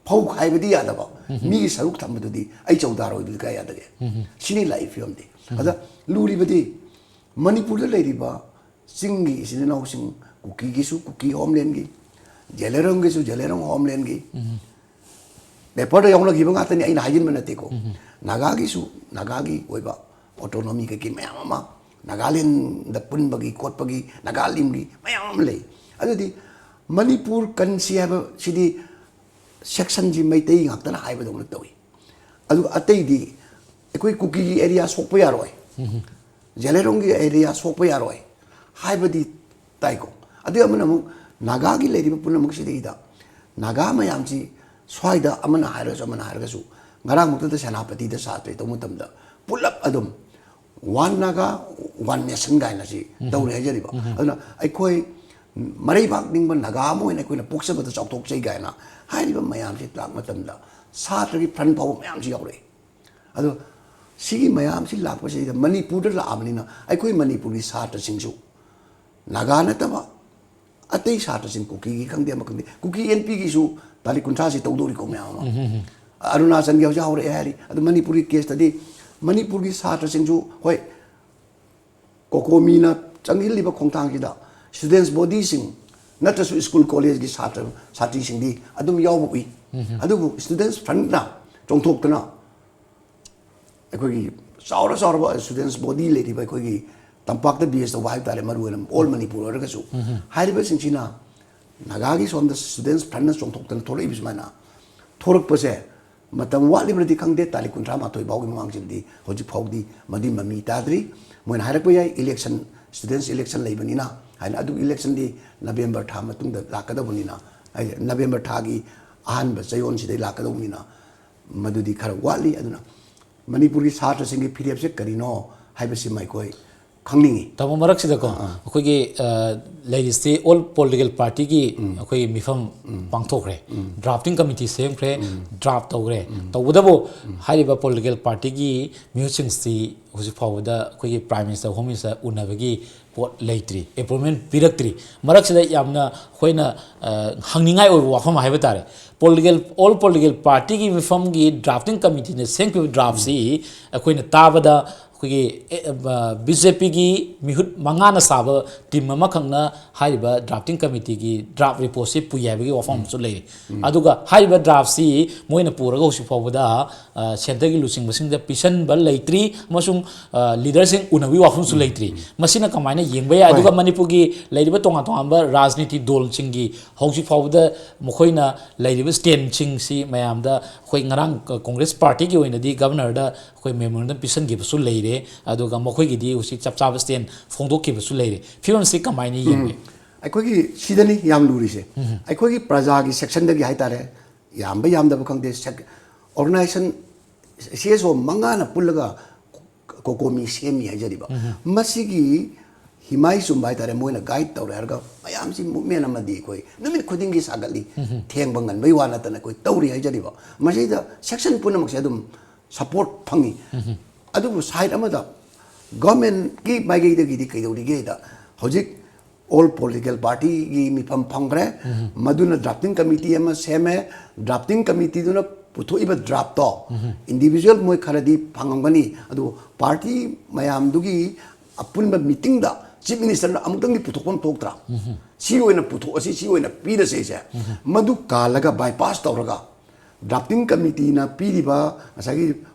ꯐꯧ ꯈꯥꯏꯕꯗꯤ ꯌꯥꯗꯕ, ꯃꯤꯒꯤ ꯁꯔꯨꯛ ꯊꯝꯕꯗꯨꯗꯤ ꯑꯩ ꯆꯧꯗꯥꯔ ꯑꯣꯏꯕꯗꯨꯗꯤ ꯀꯥꯏ ꯌꯥꯗꯒꯦ? ꯁꯤꯅꯤ ꯂꯥꯛꯏ ꯐꯤꯕꯝꯗꯤ꯫ ꯑꯗ ꯂꯨꯔꯤꯕꯗꯤ ꯃꯅꯤꯄꯨꯔꯗ ꯂꯩꯔꯤꯕ ꯆꯤꯡꯒꯤ ꯏꯆꯤꯟ ꯏꯅꯥꯎꯁꯤꯡ, ꯀꯨꯀꯤꯒꯤꯁꯨ ꯀꯨꯀꯤ ꯍꯣꯝꯂꯦꯟꯒꯤ, ꯖꯦꯂꯦꯔꯣꯡꯒꯤꯁꯨ ꯖꯦꯂꯦꯔꯣꯡ ꯍꯣꯝꯂꯦꯟꯒꯤ, ꯄꯦꯄꯔꯗ ꯌꯥꯎꯅꯈꯤꯕ ꯉꯥꯛꯇꯅꯤ, ꯑꯩꯅ ꯍꯥꯏꯖꯤꯟꯕ ꯅꯠꯇꯦꯀꯣ꯫ ꯅꯥꯒꯥꯒꯤꯁꯨ, ꯅꯥꯒꯥꯒꯤ ꯑꯣꯏꯕ ꯑꯣꯇꯣꯅꯣꯃꯤ ꯀꯩꯀꯩ ꯃꯌꯥꯝ ꯑꯃ, ꯅꯥꯒꯥꯂꯦꯟꯗ ꯄꯨꯟꯕꯒꯤ ꯈꯣꯠꯄꯒꯤ, ꯅꯥꯒꯥꯂꯦꯟꯒꯤ ꯃꯌꯥꯝ ꯑꯃ ꯂꯩ꯫ ꯑꯗꯨꯗꯤ ꯃꯅꯤꯄꯨꯔ ꯀꯟꯁꯤ ꯍꯥꯏꯕꯁꯤꯗꯤ ꯁꯦꯛꯁꯟꯁꯤ ꯃꯩꯇꯩ ꯉꯥꯛꯇꯅ ꯍꯥꯏꯕꯗꯧꯅ ꯇꯧꯏ꯫ ꯑꯗꯨꯒ ꯑꯇꯩꯗꯤ ꯑꯩꯈꯣꯏ ꯀꯨꯀꯤꯒꯤ ꯑꯦꯔꯤꯌꯥ ꯁꯣꯛꯄ ꯌꯥꯔꯣꯏ, ꯖꯦꯂꯦꯔꯣꯡꯒꯤ ꯑꯦꯔꯤꯌꯥ ꯁꯣꯛꯄ ꯌꯥꯔꯣꯏ ꯍꯥꯏꯕꯗꯤ ꯇꯥꯏꯀꯣ꯫ ꯑꯗꯨꯒ ꯑꯃꯅ ꯑꯃꯨꯛ ꯅꯥꯒꯥꯒꯤ ꯂꯩꯔꯤꯕ ꯄꯨꯝꯅꯃꯛꯁꯤꯗꯩꯗ ꯅꯥꯒꯥ ꯃꯌꯥꯝꯁꯤ ꯁ꯭ꯋꯥꯏꯗ ꯑꯃꯅ ꯍꯥꯏꯔꯒꯁꯨ ꯑꯃꯅ ꯍꯥꯏꯔꯒꯁꯨ ꯉꯔꯥꯡꯃꯛꯇꯗ ꯁꯦꯅꯥꯄꯇꯤꯗ ꯁꯥꯇ꯭ꯔ ꯇꯧꯕ ꯃꯇꯝꯗ ꯄꯨꯂꯞ ꯑꯗꯨꯝ ꯋꯥꯟ ꯅꯥꯒꯥ ꯋꯥꯟ ꯅꯦꯁꯟ ꯀꯥꯏꯅ ꯁꯤ ꯇꯧꯔꯦ ꯍꯥꯏꯖꯔꯤꯕ꯫ ꯑꯗꯨꯅ ꯑꯩꯈꯣꯏ ꯃꯔꯩꯕꯥꯛ ꯅꯤꯡꯕ ꯅꯥꯒꯥ ꯑꯃ ꯑꯣꯏꯅ ꯑꯩꯈꯣꯏꯅ ꯄꯣꯛꯆꯕꯗ ꯆꯥꯎꯊꯣꯛꯆꯩ ꯀꯥꯏꯅ ꯍꯥꯏꯔꯤꯕ ꯃꯌꯥꯝꯁꯤ ꯂꯥꯛꯄ ꯃꯇꯝꯗ ꯁꯥꯇ꯭ꯔꯒꯤ ꯐ꯭ꯔꯟ ꯐꯥꯎꯕ ꯃꯌꯥꯝꯁꯤ ꯌꯥꯎꯔꯛꯏ꯫ ꯑꯗꯣ ꯁꯤꯒꯤ ꯃꯌꯥꯝꯁꯤ ꯂꯥꯛꯄꯁꯤꯗ ꯃꯅꯤꯄꯨꯔꯗ ꯂꯥꯛꯑꯕꯅꯤꯅ ꯑꯩꯈꯣꯏ ꯃꯅꯤꯄꯨꯔꯒꯤ ꯁꯥꯇ꯭ꯔꯁꯤꯡꯁꯨ ꯅꯥꯒꯥ ꯅꯠꯇꯕ ꯑꯇꯩ ꯁꯥꯇ꯭ꯔꯁꯤꯡ ꯀꯨꯀꯤꯒꯤ ꯈꯪꯗꯦ ꯑꯃ ꯈꯪꯗꯦ, ꯀꯨꯀꯤ ꯑꯦꯟ ꯄꯤꯒꯤꯁꯨ ꯇꯥꯔꯤꯛ ꯀꯨꯟꯊ꯭ꯔꯥꯁꯤ ꯇꯧꯗꯣꯔꯤꯀꯣ ꯃꯌꯥꯝ ꯑꯃ꯫ ꯑꯔꯨꯅꯥꯆꯜꯒꯤ ꯍꯧꯖꯤꯛ ꯍꯧꯔꯛꯑꯦ ꯍꯥꯏꯔꯤ꯫ ꯑꯗꯨ ꯃꯅꯤꯄꯨꯔꯒꯤ ꯀꯦꯁꯇꯗꯤ ꯃꯅꯤꯄꯨꯔꯒꯤ ꯁꯥꯇ꯭ꯔꯁꯤꯡꯁꯨ ꯍꯣꯏ ꯀꯣꯀꯣꯃꯤꯅ ꯆꯪꯁꯤꯜꯂꯤꯕ ꯈꯣꯡꯊꯥꯡꯁꯤꯗ ꯁ꯭ꯇꯨꯗꯦꯟꯁ ꯕꯣꯗꯤꯁꯤꯡ ꯅꯠꯇ꯭ꯔꯁꯨ ꯁ꯭ꯀꯨꯜ ꯀꯣꯂꯦꯖꯀꯤ ꯁꯥꯇ꯭ꯔ ꯁꯥꯇ꯭ꯔꯤꯁꯤꯡꯗꯤ ꯑꯗꯨꯝ ꯌꯥꯎꯕ ꯎꯏ꯫ ꯑꯗꯨꯕꯨ ꯁ꯭ꯇꯨꯗꯦꯟꯁ ꯐ꯭ꯔꯟꯠꯅ ꯆꯣꯡꯊꯣꯛꯇꯅ ꯑꯩꯈꯣꯏꯒꯤ ꯆꯥꯎꯔ ꯆꯥꯎꯔꯕ ꯁ꯭ꯇꯨꯗꯦꯟꯁ ꯕꯣꯗꯤ ꯂꯩꯔꯤꯕ ꯑꯩꯈꯣꯏꯒꯤ ꯇꯝꯄꯥꯛꯇ ꯕꯦꯁ ꯇꯧꯕ ꯍꯥꯏꯕ ꯇꯥꯔꯦ, ꯃꯔꯨ ꯑꯣꯏꯅ ꯑꯣꯜ ꯃꯅꯤꯄꯨꯔ ꯑꯣꯏꯔꯒꯁꯨ ꯍꯥꯏꯔꯤꯕꯁꯤꯡꯁꯤꯅ ꯅꯥꯒꯥꯒꯤ ꯁꯣꯝꯗ ꯁ꯭ꯇꯨꯗꯦꯟꯁ ꯐ꯭ꯔꯟꯠꯅ ꯆꯣꯡꯊꯣꯛꯇꯅ ꯊꯣꯛꯂꯛꯏꯕ ꯁꯨꯃꯥꯏꯅ ꯊꯣꯔꯛꯄꯁꯦ ꯃꯇꯝ ꯋꯥꯠꯂꯤꯕ꯭ꯔꯗꯤ ꯈꯪꯗꯦ, ꯇꯥꯔꯤꯛ ꯀꯨꯟꯊ꯭ꯔꯥ ꯃꯥꯊꯣꯏ ꯐꯥꯎꯒꯤ ꯃꯃꯥꯡꯁꯤꯗꯗꯤ ꯍꯧꯖꯤꯛ ꯐꯥꯎꯗꯤ ꯃꯗꯨ ꯃꯃꯤ ꯇꯥꯗ꯭ꯔꯤ꯫ ꯃꯣꯏꯅ ꯍꯥꯏꯔꯛꯄ ꯌꯥꯏ ꯏꯂꯦꯛꯁꯟ, ꯁ꯭ꯇꯨꯗꯦꯟꯁ ꯏꯂꯦꯛꯁꯟ ꯂꯩꯕꯅꯤꯅ ꯍꯥꯏꯅ, ꯑꯗꯨ ꯏꯂꯦꯛꯁꯟꯗꯤ ꯅꯕꯦꯝꯕꯔ ꯊꯥ ꯃꯇꯨꯡꯗ ꯂꯥꯛꯀꯗꯧꯕꯅꯤꯅ, ꯍꯥꯏꯗꯤ ꯅꯕꯦꯝꯕꯔ ꯊꯥꯒꯤ ꯑꯍꯥꯟꯕ ꯆꯌꯣꯜꯁꯤꯗꯩ ꯂꯥꯛꯀꯗꯧꯕꯅꯤꯅ ꯃꯗꯨꯗꯤ ꯈꯔ ꯋꯥꯠꯂꯤ꯫ ꯑꯗꯨꯅ ꯃꯅꯤꯄꯨꯔꯒꯤ ꯁꯥꯇ꯭ꯔꯁꯤꯡꯒꯤ ꯐꯤꯔꯦꯞꯁꯦ ꯀꯔꯤꯅꯣ ꯍꯥꯏꯕꯁꯤꯃ ꯑꯩꯈꯣꯏ ꯈꯪꯅꯤꯡꯉꯤ꯫ ꯇꯥꯃꯣ, ꯃꯔꯛꯁꯤꯗꯀꯣ ꯑꯩꯈꯣꯏꯒꯤ ꯂꯩꯔꯤꯁꯤ ꯑꯣꯜ ꯄꯣꯂꯤꯇꯤꯀꯦꯜ ꯄꯥꯔꯇꯤꯒꯤ ꯑꯩꯈꯣꯏꯒꯤ ꯃꯤꯐꯝ ꯄꯥꯡꯊꯣꯛꯈ꯭ꯔꯦ, ꯗ꯭ꯔꯥꯐꯇꯤꯡ ꯀꯃꯤꯇꯤ ꯁꯦꯝꯈ꯭ꯔꯦ, ꯗ꯭ꯔꯥꯐ ꯇꯧꯈ꯭ꯔꯦ꯫ ꯇꯧꯕꯇꯕꯨ ꯍꯥꯏꯔꯤꯕ ꯄꯣꯂꯤꯇꯤꯀꯦꯜ ꯄꯥꯔꯇꯤꯒꯤ ꯃꯤꯍꯨꯠꯁꯤꯡꯁꯤ ꯍꯧꯖꯤꯛ ꯐꯥꯎꯕꯗ ꯑꯩꯈꯣꯏꯒꯤ ꯄ꯭ꯔꯥꯏꯝ ꯃꯤꯅꯤꯁꯇꯔ, ꯍꯣꯝ ꯃꯤꯅꯤꯁꯇꯔ ꯎꯅꯕꯒꯤ ꯄꯣꯠ ꯂꯩꯇ꯭ꯔꯤ, ꯑꯦꯄꯣꯏꯟꯃꯦꯟ ꯄꯤꯔꯛꯇ꯭ꯔꯤ꯫ ꯃꯔꯛꯁꯤꯗ ꯌꯥꯝꯅ ꯑꯩꯈꯣꯏꯅ ꯍꯪꯅꯤꯡꯉꯥꯏ ꯑꯣꯏꯕ ꯋꯥꯐꯝ ꯍꯥꯏꯕ ꯇꯥꯔꯦ, ꯄꯣꯂꯤꯇꯤꯀꯦꯜ ꯑꯣꯜ ꯄꯣꯂꯤꯇꯤꯀꯦꯜ ꯄꯥꯔꯇꯤꯒꯤ ꯃꯤꯐꯝꯒꯤ ꯗ꯭ꯔꯥꯐꯇꯤꯡ ꯀꯃꯤꯇꯤꯅ ꯁꯦꯝꯈꯤꯕ ꯗ꯭ꯔꯥꯐꯁꯤ ꯑꯩꯈꯣꯏꯅ ꯇꯥꯕꯗ ꯑꯩꯈꯣꯏꯒꯤ ꯕꯤ ꯖꯦ ꯄꯤꯒꯤ ꯃꯤꯍꯨꯠ ꯃꯉꯥꯅ ꯁꯥꯕ ꯇꯤꯝ ꯑꯃꯈꯛꯅ ꯍꯥꯏꯔꯤꯕ ꯗ꯭ꯔꯥꯐꯇꯤꯡ ꯀꯃꯤꯇꯤꯒꯤ ꯗ꯭ꯔꯥꯐ ꯔꯤꯄꯣꯔꯠꯁꯤ ꯄꯨꯏ ꯍꯥꯏꯕꯒꯤ ꯋꯥꯐꯝ ꯑꯃꯁꯨ ꯂꯩꯔꯤ꯫ ꯑꯗꯨꯒ ꯍꯥꯏꯔꯤꯕ ꯗ꯭ꯔꯥꯐꯁꯤ ꯃꯣꯏꯅ ꯄꯨꯔꯒ ꯍꯧꯖꯤꯛ ꯐꯥꯎꯕꯗ ꯁꯦꯟꯇꯔꯒꯤ ꯂꯨꯆꯤꯡꯕꯁꯤꯡꯗ ꯄꯤꯁꯤꯟꯕ ꯂꯩꯇ꯭ꯔꯤ ꯑꯃꯁꯨꯡ ꯂꯤꯗꯔꯁꯤꯡ ꯎꯅꯕꯒꯤ ꯋꯥꯐꯝꯁꯨ ꯂꯩꯇ꯭ꯔꯤ꯫ ꯃꯁꯤꯅ ꯀꯃꯥꯏꯅ ꯌꯦꯡꯕ ꯌꯥꯏ꯫ ꯑꯗꯨꯒ ꯃꯅꯤꯄꯨꯔꯒꯤ ꯂꯩꯔꯤꯕ ꯇꯣꯉꯥꯟ ꯇꯣꯉꯥꯟꯕ ꯔꯥꯖꯅꯤꯇꯤ ꯗꯣꯜꯁꯤꯡꯒꯤ ꯍꯧꯖꯤꯛ ꯐꯥꯎꯕꯗ ꯃꯈꯣꯏꯅ ꯂꯩꯔꯤꯕ ꯁ꯭ꯇꯦꯟꯁꯤꯡꯁꯤ ꯃꯌꯥꯝꯗ ꯑꯩꯈꯣꯏ ꯉꯔꯥꯡ ꯀ-, ꯀꯣꯡꯒ꯭ꯔꯦꯁ ꯄꯥꯔꯇꯤꯒꯤ ꯑꯣꯏꯅꯗꯤ ꯒꯕꯔꯅꯔꯗ ꯑꯩꯈꯣꯏ ꯃꯦꯃꯣꯔꯦꯟꯗꯝ ꯄꯤꯁꯟꯈꯤꯕꯁꯨ ꯂꯩꯔꯦ꯫ ꯑꯗꯨꯒ ꯃꯈꯣꯏꯒꯤꯗꯤ ꯍꯧꯖꯤꯛ ꯆꯞ ꯆꯥꯕ ꯁ꯭ꯇꯦꯟ ꯐꯣꯡꯗꯣꯛꯈꯤꯕꯁꯨ ꯂꯩꯔꯦ꯫ ꯐꯤꯕꯝꯁꯤ ꯀꯃꯥꯏꯅ ꯌꯦꯡꯒꯦ? ꯑꯩꯈꯣꯏꯒꯤ ꯁꯤꯗꯅꯤ ꯌꯥꯝ ꯂꯨꯔꯤꯁꯦ꯫ ꯑꯩꯈꯣꯏꯒꯤ ꯄ꯭ꯔꯖꯥꯒꯤ ꯁꯦꯛꯁꯟꯗꯒꯤ ꯍꯥꯏꯇꯥꯔꯦ, ꯌꯥꯝꯕ ꯌꯥꯝꯗꯕ ꯈꯪꯗꯦ, ꯑꯣꯔꯒꯅꯥꯏꯖꯦꯁꯟ ꯁꯤ ꯑꯦꯁ ꯑꯣ ꯃꯉꯥꯅ ꯄꯨꯜꯂꯒ ꯀꯣꯀꯣꯃꯤ ꯁꯦꯝꯃꯤ ꯍꯥꯏꯖꯔꯤꯕ꯫ ꯃꯁꯤꯒꯤ ꯍꯤꯃꯥꯏ ꯆꯨꯝꯕ ꯍꯥꯏꯇꯥꯔꯦ, ꯃꯣꯏꯅ ꯒꯥꯏꯗ ꯇꯧꯔꯦ ꯍꯥꯏꯔꯒ ꯃꯌꯥꯝꯁꯤ ꯃꯨꯞꯃꯦꯟ ꯑꯃꯗꯤ ꯑꯩꯈꯣꯏ ꯅꯨꯃꯤꯠ ꯈꯨꯗꯤꯡꯒꯤ ꯁꯥꯒꯠꯂꯤ꯫ ꯊꯦꯡꯕ ꯉꯟꯕꯩ ꯋꯥ ꯅꯠꯇꯅ ꯑꯩꯈꯣꯏ ꯇꯧꯔꯤ ꯍꯥꯏꯖꯔꯤꯕ꯫ ꯃꯁꯤꯗ ꯁꯦꯛꯁꯟ ꯄꯨꯝꯅꯃꯛꯁꯦ ꯑꯗꯨꯝ ꯁꯄꯣꯔꯠ ꯐꯪꯉꯤ꯫ ꯑꯗꯨꯕꯨ ꯁꯥꯏꯠ ꯑꯃꯗ ꯒꯚꯔꯟꯃꯦꯟꯠꯀꯤ ꯃꯥꯏꯀꯩꯗꯒꯤꯗꯤ ꯀꯩꯗꯧꯔꯤꯒꯦꯗ, ꯍꯧꯖꯤꯛ ꯑꯣꯜ ꯄꯣꯂꯤꯇꯤꯀꯦꯜ ꯄꯥꯔꯇꯤꯒꯤ ꯃꯤꯐꯝ ꯐꯝꯈ꯭ꯔꯦ꯫ ꯃꯗꯨꯅ ꯗ꯭ꯔꯥꯐꯇꯤꯡ ꯀꯃꯤꯇꯤ ꯑꯃ ꯁꯦꯝꯃꯦ꯫ ꯗ꯭ꯔꯥꯐꯇꯤꯡ ꯀꯃꯤꯇꯤꯗꯨꯅ ꯄꯨꯊꯣꯛꯏꯕ ꯗ꯭ꯔꯥꯐꯇꯣ ꯏꯟꯗꯤꯕꯤꯖꯨꯋꯦꯜ ꯃꯣꯏ ꯈꯔꯗꯤ ꯐꯪꯉꯝꯒꯅꯤ, ꯑꯗꯨꯕꯨ ꯄꯥꯔꯇꯤ ꯃꯌꯥꯝꯗꯨꯒꯤ ꯑꯄꯨꯟꯕ ꯃꯤꯇꯤꯡꯗ ꯆꯤꯐ ꯃꯤꯅꯤꯁꯇꯔꯅ ꯑꯃꯨꯛꯇꯪꯗꯤ ꯄꯨꯊꯣꯛꯐꯝ ꯊꯣꯛꯇ꯭ꯔꯥ? ꯁꯤ ꯑꯣꯏꯅ ꯄꯨꯊꯣꯛꯑꯁꯤ, ꯁꯤ ꯑꯣꯏꯅ ꯄꯤꯔꯁꯦꯁꯦ꯫ ꯃꯗꯨ ꯀꯥꯜꯂꯒ, ꯕꯥꯏꯄꯥꯁ ꯇꯧꯔꯒ, ꯗ꯭ꯔꯥꯐꯇꯤꯡ ꯀꯃꯤꯇꯤꯅ ꯄꯤꯔꯤꯕ ꯉꯁꯥꯏꯒꯤ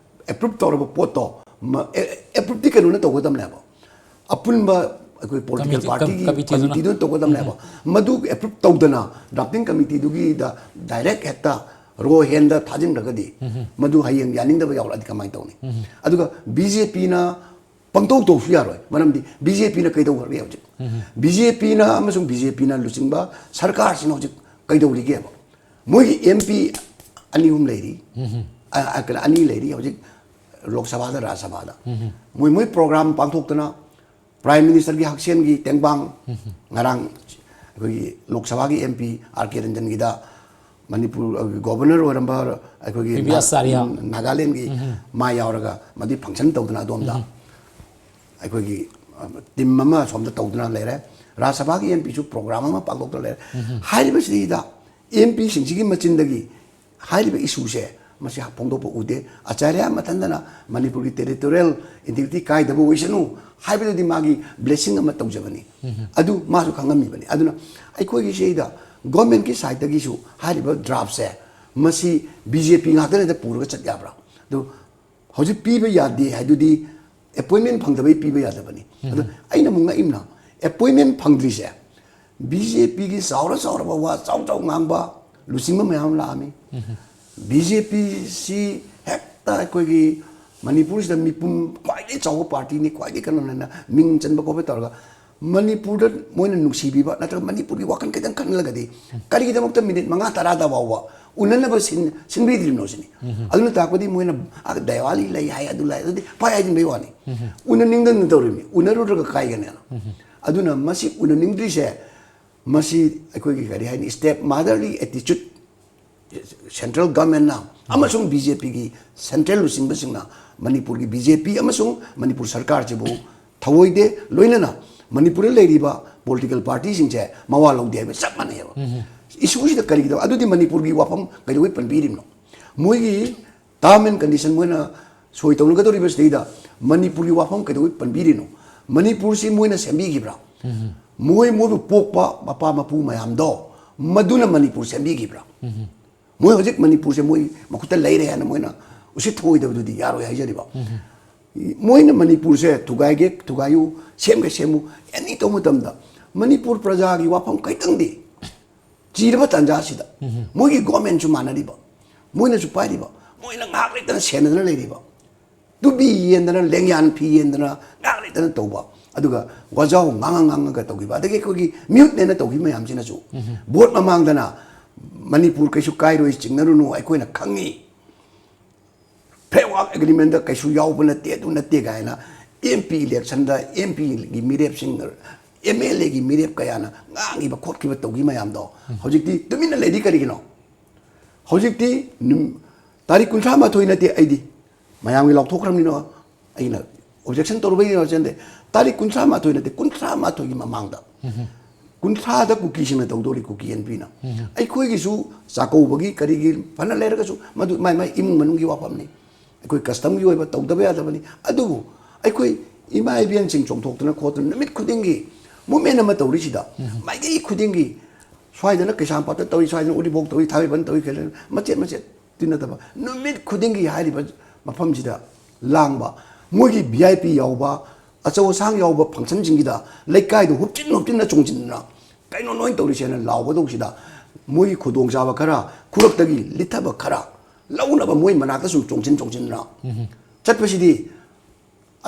ꯑꯦꯄ꯭ꯔꯨꯞ ꯇꯧꯔꯕ ꯄꯣꯠꯇꯣ, ꯑꯦꯄ꯭ꯔꯨꯞꯇꯤ ꯀꯩꯅꯣꯅ ꯇꯧꯒꯗꯕꯅꯦꯕ, ꯑꯄꯨꯟꯕ ꯑꯩꯈꯣꯏ ꯄꯣꯂꯤꯇꯤꯀꯦꯜ ꯀꯃꯤꯇꯤ-, ꯄꯥꯔꯇꯤꯒꯤ ꯀꯃꯤꯇꯤꯗꯨꯅ꯫ ꯀꯃꯤꯇꯤꯗꯨꯅ ꯇꯧꯒꯗꯕꯅꯦꯕ꯫ ꯃꯗꯨ ꯑꯦꯄ꯭ꯔꯨꯞ ꯇꯧꯗꯅ ꯗ꯭ꯔꯥꯐꯇꯤꯡ ꯀꯃꯤꯇꯤꯗꯨꯒꯤꯗ ꯗꯥꯏꯔꯦꯛ ꯍꯦꯛꯇ ꯔꯣ ꯍꯦꯟꯗ ꯊꯥꯖꯤꯟꯈ꯭ꯔꯒꯗꯤ, ꯃꯗꯨ ꯍꯌꯦꯡ ꯌꯥꯅꯤꯡꯗꯕ ꯌꯥꯎꯔꯛꯑꯗꯤ ꯀꯃꯥꯏꯅ ꯇꯧꯅꯤ? ꯑꯗꯨꯒ ꯕꯤ ꯖꯦ ꯄꯤꯅ ꯄꯪꯇꯧ ꯇꯧꯁꯨ ꯌꯥꯔꯣꯏ꯫ ꯃꯔꯝꯗꯤ ꯕꯤ ꯖꯦ ꯄꯤꯅ ꯀꯩꯗꯧꯈ꯭ꯔꯒꯦ ꯍꯧꯖꯤꯛ? ꯕꯤ ꯖꯦ ꯄꯤꯅ ꯑꯃꯁꯨꯡ ꯕꯤ ꯖꯦ ꯄꯤꯅ ꯂꯨꯆꯤꯡꯕ ꯁꯔꯀꯥꯔꯁꯤꯅ ꯍꯧꯖꯤꯛ ꯀꯩꯗꯧꯔꯤꯒꯦꯕ? ꯃꯣꯏꯒꯤ ꯑꯦꯝ ꯄꯤ ꯑꯅꯤ ꯑꯍꯨꯝ ꯂꯩꯔꯤ꯫ ꯑ, ꯑ, ꯀꯩꯅꯣ, ꯑꯅꯤ ꯂꯩꯔꯤ ꯍꯧꯖꯤꯛ ꯂꯣꯛ ꯁꯚꯥꯗ, ꯔꯥꯖ꯭ꯌ ꯁꯚꯥꯗ꯫ ꯃꯣꯏ, ꯃꯣꯏ ꯄ꯭ꯔꯣꯒ꯭ꯔꯥꯝ ꯄꯥꯡꯊꯣꯛꯇꯅ ꯄ꯭ꯔꯥꯏꯝ ꯃꯤꯅꯤꯁꯇꯔꯒꯤ ꯍꯛꯁꯦꯜꯒꯤ ꯇꯦꯡꯕꯥꯡ ꯉꯔꯥꯡ ꯑꯩꯈꯣꯏꯒꯤ ꯂꯣꯛ ꯁꯚꯥꯒꯤ ꯑꯦꯝ ꯄꯤ ꯑꯥꯔ ꯀꯦ ꯔꯟꯖꯟꯒꯤꯗ ꯃꯅꯤꯄꯨꯔ ꯒꯣꯕꯔꯅꯔ ꯑꯣꯏꯔꯝꯕ ꯑꯩꯈꯣꯏꯒꯤ ꯕꯤ ꯕꯤ ꯅꯥ-, ꯑꯆꯥꯔꯌ꯫ ꯅꯥꯒꯥꯂꯦꯟꯒꯤ ꯃꯥ ꯌꯥꯎꯔꯒ ꯃꯗꯨꯒꯤ ꯐꯪꯁꯟ ꯇꯧꯗꯅ ꯑꯗꯣꯝꯗ ꯑꯩꯈꯣꯏꯒꯤ, ꯑ, ꯇꯤꯝ ꯑꯃ ꯁꯣꯝꯗ ꯇꯧꯗꯨꯅ ꯂꯩꯔꯦ꯫ ꯔꯥꯖ꯭ꯌ ꯁꯚꯥꯒꯤ ꯑꯦꯝ ꯄꯤꯁꯨ ꯄ꯭ꯔꯣꯒ꯭ꯔꯥꯝ ꯑꯃ ꯄꯥꯡꯊꯣꯛꯇꯨꯅ ꯂꯩꯔꯦ꯫ ꯍꯥꯏꯔꯤꯕꯁꯤꯗꯩꯗ ꯑꯦꯝ ꯄꯤꯁꯤꯡꯁꯤꯒꯤ ꯃꯆꯤꯟꯗꯒꯤ ꯍꯥꯏꯔꯤꯕ ꯏꯁꯨꯁꯦ ꯃꯁꯤ ꯐꯣꯡꯗꯣꯛꯄ ꯎꯗꯦ꯫ ꯑꯆꯥꯔꯌ ꯃꯊꯟꯇꯅ ꯃꯅꯤꯄꯨꯔꯒꯤ ꯇꯦꯔꯤꯇꯣꯔꯤꯌꯦꯜ ꯏꯟꯇꯤꯒ꯭ꯔꯤꯇꯤ ꯀꯥꯏꯗꯕ ꯑꯣꯏꯁꯅꯨ ꯍꯥꯏꯕꯗꯨꯗꯤ ꯃꯥꯒꯤ ꯕ꯭ꯂꯦꯁꯤꯡ ꯑꯃ ꯇꯧꯖꯕꯅꯤ꯫ ꯑꯗꯨ ꯃꯥꯁꯨ ꯈꯪꯉꯝꯃꯤꯕꯅꯤ꯫ ꯑꯗꯨꯅ ꯑꯩꯈꯣꯏꯒꯤ ꯁꯤꯗ ꯒꯣꯔꯃꯦꯟꯠꯀꯤ ꯁꯥꯏꯠꯇꯒꯤꯁꯨ ꯍꯥꯏꯔꯤꯕ ꯗ꯭ꯔꯥꯐꯁꯦ ꯃꯁꯤ ꯕꯤ ꯖꯦ ꯄꯤ ꯉꯥꯛꯇꯅ ꯍꯦꯛꯇ ꯄꯨꯔꯒ ꯆꯠ ꯌꯥꯕ꯭ꯔꯥ? ꯑꯗꯨ ꯍꯧꯖꯤꯛ ꯄꯤꯕ ꯌꯥꯗꯦ ꯍꯥꯏꯗꯨꯗꯤ ꯑꯦꯄꯣꯏꯟꯃꯦꯟ ꯐꯪꯗꯕꯩ ꯄꯤꯕ ꯌꯥꯗꯕꯅꯤ꯫ ꯑꯗꯣ ꯑꯩꯅ ꯑꯃꯨꯛ ꯉꯛꯏꯝꯅ, ꯑꯦꯄꯣꯏꯟꯃꯦꯟ ꯐꯪꯗ꯭ꯔꯤꯁꯦ ꯕꯤ ꯖꯦ ꯄꯤꯒꯤ ꯆꯥꯎꯔ ꯆꯥꯎꯔꯕ ꯋꯥ ꯆꯥꯎ ꯆꯥꯎ ꯉꯥꯡꯕ ꯂꯨꯆꯤꯡꯕ ꯃꯌꯥꯝ ꯑꯃ ꯂꯥꯛꯑꯝꯃꯤ꯫ ꯕꯤ ꯖꯦ ꯄꯤꯁꯤ ꯍꯦꯛꯇ ꯑꯩꯈꯣꯏꯒꯤ ꯃꯅꯤꯄꯨꯔꯁꯤꯗ ꯃꯤꯄꯨꯝ ꯈ꯭ꯋꯥꯏꯗꯒꯤ ꯆꯥꯎꯕ ꯄꯥꯔꯇꯤꯅꯤ, ꯈ꯭ꯋꯥꯏꯗꯒꯤ ꯀꯩꯅꯣꯅꯦꯅ ꯃꯤꯡ ꯆꯟꯕ ꯈꯣꯠꯄ ꯇꯧꯔꯒ ꯃꯅꯤꯄꯨꯔꯗ ꯃꯣꯏꯅ ꯅꯨꯡꯁꯤꯕꯤꯕ ꯅꯠꯇ꯭ꯔꯒ ꯃꯅꯤꯄꯨꯔꯒꯤ ꯋꯥꯈꯜ ꯈꯤꯇꯪ ꯈꯟꯍꯜꯂꯒꯗꯤ ꯀꯔꯤꯒꯤꯗꯃꯛꯇ ꯃꯤꯅꯤꯠ ꯃꯉꯥ ꯇꯔꯥꯗ ꯐꯥꯎꯕ ꯎꯅꯅꯕ ꯁꯤꯟ-, ꯁꯤꯟꯕꯤꯗ꯭ꯔꯤꯕꯅꯣ ꯁꯤꯅꯤ꯫ ꯑꯗꯨꯅ ꯇꯥꯛꯄꯗꯤ ꯃꯣꯏꯅ, "ꯑ, ꯗꯤꯋꯥꯂꯤ ꯂꯩ ꯍꯥꯏ, ꯑꯗꯨ ꯂꯩ", ꯑꯗꯨꯗꯤ ꯄꯥꯏ ꯍꯥꯏꯖꯤꯟꯕꯩ ꯋꯥꯅꯤ꯫ ꯎꯅꯅꯤꯡꯗꯅ ꯇꯧꯔꯤꯕꯅꯤ, ꯎꯅꯔꯨꯗ꯭ꯔꯒ ꯀꯥꯏꯒꯅꯦꯅ꯫ ꯑꯗꯨꯅ ꯃꯁꯤ ꯎꯅꯅꯤꯡꯗ꯭ꯔꯤꯁꯦ, ꯃꯁꯤ ꯑꯩꯈꯣꯏꯒꯤ ꯀꯔꯤ ꯍꯥꯏꯅꯤ, ꯁ꯭ꯇꯦꯞ ꯃꯥꯗꯔꯂꯤ ꯑꯦꯇꯤꯆꯨꯠ ꯁꯦꯟꯇ꯭ꯔꯦꯜ ꯒꯚꯔꯟꯃꯦꯟꯅ ꯑꯃꯁꯨꯡ ꯕꯤ ꯖꯦ ꯄꯤꯒꯤ ꯁꯦꯟꯇ꯭ꯔꯦꯜ ꯂꯨꯆꯤꯡꯕꯁꯤꯡꯅ ꯃꯅꯤꯄꯨꯔꯒꯤ ꯕꯤ ꯖꯦ ꯄꯤ ꯑꯃꯁꯨꯡ ꯃꯅꯤꯄꯨꯔ ꯁꯔꯀꯥꯔꯁꯤꯕꯨ ꯊꯑꯣꯏꯗꯦ, ꯂꯣꯏꯅꯅ ꯃꯅꯤꯄꯨꯔꯗ ꯂꯩꯔꯤꯕ ꯄꯣꯂꯤꯇꯤꯀꯦꯜ ꯄꯥꯔꯇꯤꯁꯤꯡꯁꯦ ꯃꯋꯥ ꯂꯧꯗꯦ ꯍꯥꯏꯕ ꯆꯞ ꯃꯥꯟꯅꯩꯑꯕ꯫ ꯏꯁꯨꯁꯤꯗ ꯀꯔꯤꯒꯤꯗꯃꯛ ꯑꯗꯨꯗꯤ ꯃꯅꯤꯄꯨꯔꯒꯤ ꯋꯥꯐꯝ ꯀꯩꯗꯧꯕꯩ ꯄꯟꯕꯤꯔꯤꯕꯅꯣ? ꯃꯣꯏꯒꯤ ꯇꯥꯔꯝ ꯑꯦꯟ ꯀꯟꯗꯤꯁꯟ ꯃꯣꯏꯅ ꯁꯣꯏ ꯇꯧꯅꯒꯗꯧꯔꯤꯕꯁꯤꯗꯩꯗ ꯃꯅꯤꯄꯨꯔꯒꯤ ꯋꯥꯐꯝ ꯀꯩꯗꯧꯕꯩ ꯄꯟꯕꯤꯔꯤꯅꯣ? ꯃꯅꯤꯄꯨꯔꯁꯤ ꯃꯣꯏꯅ ꯁꯦꯝꯕꯤꯈꯤꯕ꯭ꯔꯥ? ꯃꯣꯏ, ꯃꯣꯏꯕꯨ ꯄꯣꯛꯄ ꯃꯄꯥ ꯃꯄꯨ ꯃꯌꯥꯝꯗꯣ ꯃꯗꯨꯅ ꯃꯅꯤꯄꯨꯔ ꯁꯦꯝꯕꯤꯈꯤꯕ꯭ꯔꯥ? ꯃꯣꯏ ꯍꯧꯖꯤꯛ ꯃꯅꯤꯄꯨꯔꯁꯦ ꯃꯣꯏ ꯃꯈꯨꯠꯇ ꯂꯩꯔꯦ ꯍꯥꯏꯅ ꯃꯣꯏꯅ ꯎꯁꯤꯠ ꯊꯑꯣꯏꯗꯕꯗꯨꯗꯤ ꯌꯥꯔꯣꯏ ꯍꯥꯏꯖꯔꯤꯕ꯫ ꯃꯣꯏꯅ ꯃꯅꯤꯄꯨꯔꯁꯦ ꯊꯨꯒꯥꯏꯒꯦ ꯊꯨꯒꯥꯏꯌꯨ, ꯁꯦꯝꯒꯦ ꯁꯦꯝꯃꯨ, ꯑꯦꯅꯤ ꯇꯧꯕ ꯃꯇꯝꯗ ꯃꯅꯤꯄꯨꯔ ꯄ꯭ꯔꯖꯥꯒꯤ ꯋꯥꯐꯝ ꯈꯤꯇꯪꯗꯤ ꯆꯤꯔꯕ ꯇꯥꯟꯖꯥꯁꯤꯗ ꯃꯣꯏꯒꯤ ꯒꯣꯔꯃꯦꯟꯁꯨ ꯃꯥꯟꯅꯔꯤꯕ, ꯃꯣꯏꯅꯁꯨ ꯄꯥꯏꯔꯤꯕ, ꯃꯣꯏꯅ ꯉꯥꯏꯍꯥꯛ ꯂꯩꯇꯅ ꯁꯦꯟꯅꯗꯅ ꯂꯩꯔꯤꯕ, ꯇꯨꯕꯤ ꯌꯦꯟꯗꯅ, ꯂꯦꯡꯌꯥꯟ ꯐꯤ ꯌꯦꯟꯗꯅ ꯉꯥꯏꯍꯥꯛ ꯂꯩꯇꯅ ꯇꯧꯕ, ꯑꯗꯨꯒ ꯋꯥꯖꯥꯎ ꯉꯥꯡꯉ ꯉꯥꯡꯉꯒ ꯇꯧꯈꯤꯕ, ꯑꯗꯒꯤ ꯑꯩꯈꯣꯏꯒꯤ ꯃꯤꯍꯨꯠꯅꯦꯅ ꯇꯧꯈꯤꯕ ꯃꯌꯥꯝꯁꯤꯅꯁꯨ ꯚꯣꯠ ꯃꯃꯥꯡꯗꯅ "ꯃꯅꯤꯄꯨꯔ ꯀꯩꯁꯨ ꯀꯥꯏꯔꯣꯏ, ꯆꯤꯡꯅꯔꯨꯅꯨ, ꯑꯩꯈꯣꯏꯅ ꯈꯪꯉꯤ, ꯐ꯭ꯔꯦꯝꯋꯥꯔꯛ ꯑꯦꯒ꯭ꯔꯤꯃꯦꯟꯗ ꯀꯩꯁꯨ ꯌꯥꯎꯕ ꯅꯠꯇꯦ, ꯑꯗꯨ ꯅꯠꯇꯦ" ꯀꯥꯏꯅ ꯑꯦꯝ ꯄꯤ ꯏꯂꯦꯛꯁꯟꯗ ꯑꯦꯝ ꯄꯤꯒꯤ ꯃꯤꯔꯦꯞꯁꯤꯡ, ꯑꯦꯝ ꯑꯦꯜ ꯑꯦꯒꯤ ꯃꯤꯔꯦꯞ ꯀꯌꯥꯅ ꯉꯥꯡꯈꯤꯕ ꯈꯣꯠꯈꯤꯕ ꯇꯧꯈꯤꯕ ꯃꯌꯥꯝꯗꯣ ꯍꯧꯖꯤꯛꯇꯤ ꯇꯨꯃꯤꯟꯅ ꯂꯩꯔꯤ ꯀꯔꯤꯒꯤꯅꯣ? ꯍꯧꯖꯤꯛꯇꯤ ꯅꯨꯝ-, ꯇꯥꯔꯤꯛ ꯀꯨꯟꯊ꯭ꯔꯥ ꯃꯥꯊꯣꯏ ꯅꯠꯇꯦ, ꯑꯩꯗꯤ ꯃꯌꯥꯝꯒꯤ ꯂꯥꯎꯊꯣꯛꯈ꯭ꯔꯕꯅꯤꯅ ꯑꯩꯅ ꯑꯣꯕꯖꯦꯛꯁꯟ ꯇꯧꯔꯨꯕꯩꯅꯦ ꯆꯦꯟꯗꯦ꯫ ꯇꯥꯔꯤꯛ ꯀꯨꯟꯊ꯭ꯔꯥ ꯃꯥꯊꯣꯏ ꯅꯠꯇꯦ, ꯀꯨꯟꯊ꯭ꯔꯥ ꯃꯥꯊꯣꯏꯒꯤ ꯃꯃꯥꯡꯗ, ꯀꯨꯟꯊ꯭ꯔꯥꯗ ꯀꯨꯀꯤꯁꯤꯡꯅ ꯇꯧꯗꯣꯔꯤ, ꯀꯨꯀꯤ ꯑꯦꯟ ꯄꯤꯅ꯫ ꯑꯩꯈꯣꯏꯒꯤꯁꯨ ꯆꯥꯛꯀꯧꯕꯒꯤ ꯀꯔꯤꯒꯤ ꯐꯅ ꯂꯩꯔꯒꯁꯨ ꯃꯗꯨ ꯃꯥꯏ ꯃꯥꯏ ꯏꯃꯨꯡ ꯃꯅꯨꯡꯒꯤ ꯋꯥꯐꯝꯅꯤ꯫ ꯑꯩꯈꯣꯏ ꯀꯁꯇꯝꯒꯤ ꯑꯣꯏꯕ ꯇꯧꯗꯕ ꯌꯥꯗꯕꯅꯤ꯫ ꯑꯗꯨꯕꯨ ꯑꯩꯈꯣꯏ ꯏꯃꯥ ꯏꯕꯦꯟꯁꯤꯡ ꯆꯣꯡꯊꯣꯛꯇꯅ ꯈꯣꯠꯇꯅ ꯅꯨꯃꯤꯠ ꯈꯨꯗꯤꯡꯒꯤ ꯃꯨꯞꯃꯦꯟ ꯑꯃ ꯇꯧꯔꯤꯁꯤꯗ, ꯃꯥꯏꯀꯩ ꯈꯨꯗꯤꯡꯒꯤ ꯁ꯭ꯋꯥꯏꯗꯅ ꯀꯩꯁꯥꯝꯄꯥꯠꯇ ꯇꯧꯏ, ꯁ꯭ꯋꯥꯏꯗꯅ ꯎꯔꯤꯄꯣꯛ ꯇꯧꯏ, ꯊꯥꯡꯃꯩꯕꯟ ꯇꯧꯏ, ꯀꯩꯅꯣ ꯃꯆꯦꯠ ꯃꯆꯦꯠ ꯇꯤꯟꯅꯗꯕ ꯅꯨꯃꯤꯠ ꯈꯨꯗꯤꯡꯒꯤ ꯍꯥꯏꯔꯤꯕ ꯃꯐꯝꯁꯤꯗ ꯂꯥꯡꯕ, ꯃꯣꯏꯒꯤ ꯚꯤ ꯑꯥꯏ ꯄꯤ ꯌꯥꯎꯕ, ꯑꯆꯧ ꯑꯁꯥꯡ ꯌꯥꯎꯕ ꯐꯪꯁꯟꯁꯤꯡꯁꯤꯗ ꯂꯩꯀꯥꯏꯗꯣ ꯍꯨꯞꯆꯤꯟ ꯍꯨꯞꯆꯤꯟꯅ ꯆꯣꯡꯁꯤꯟꯗꯅ ꯀꯩꯅꯣ ꯅꯣꯏꯅ ꯇꯧꯔꯤꯁꯦꯅ ꯂꯥꯎꯒꯗꯧꯁꯤꯗ, ꯃꯣꯏꯒꯤ ꯈꯨꯗꯣꯡꯆꯥꯕ ꯈꯔ, ꯈꯨꯔꯛꯇꯒꯤ ꯂꯤꯠꯊꯕ ꯈꯔ ꯂꯧꯅꯕ ꯃꯣꯏ ꯃꯅꯥꯛꯇ ꯁꯨꯝ ꯆꯣꯡꯁꯤꯟ ꯆꯣꯡꯁꯤꯟꯅ ꯆꯠꯄꯁꯤꯗꯤ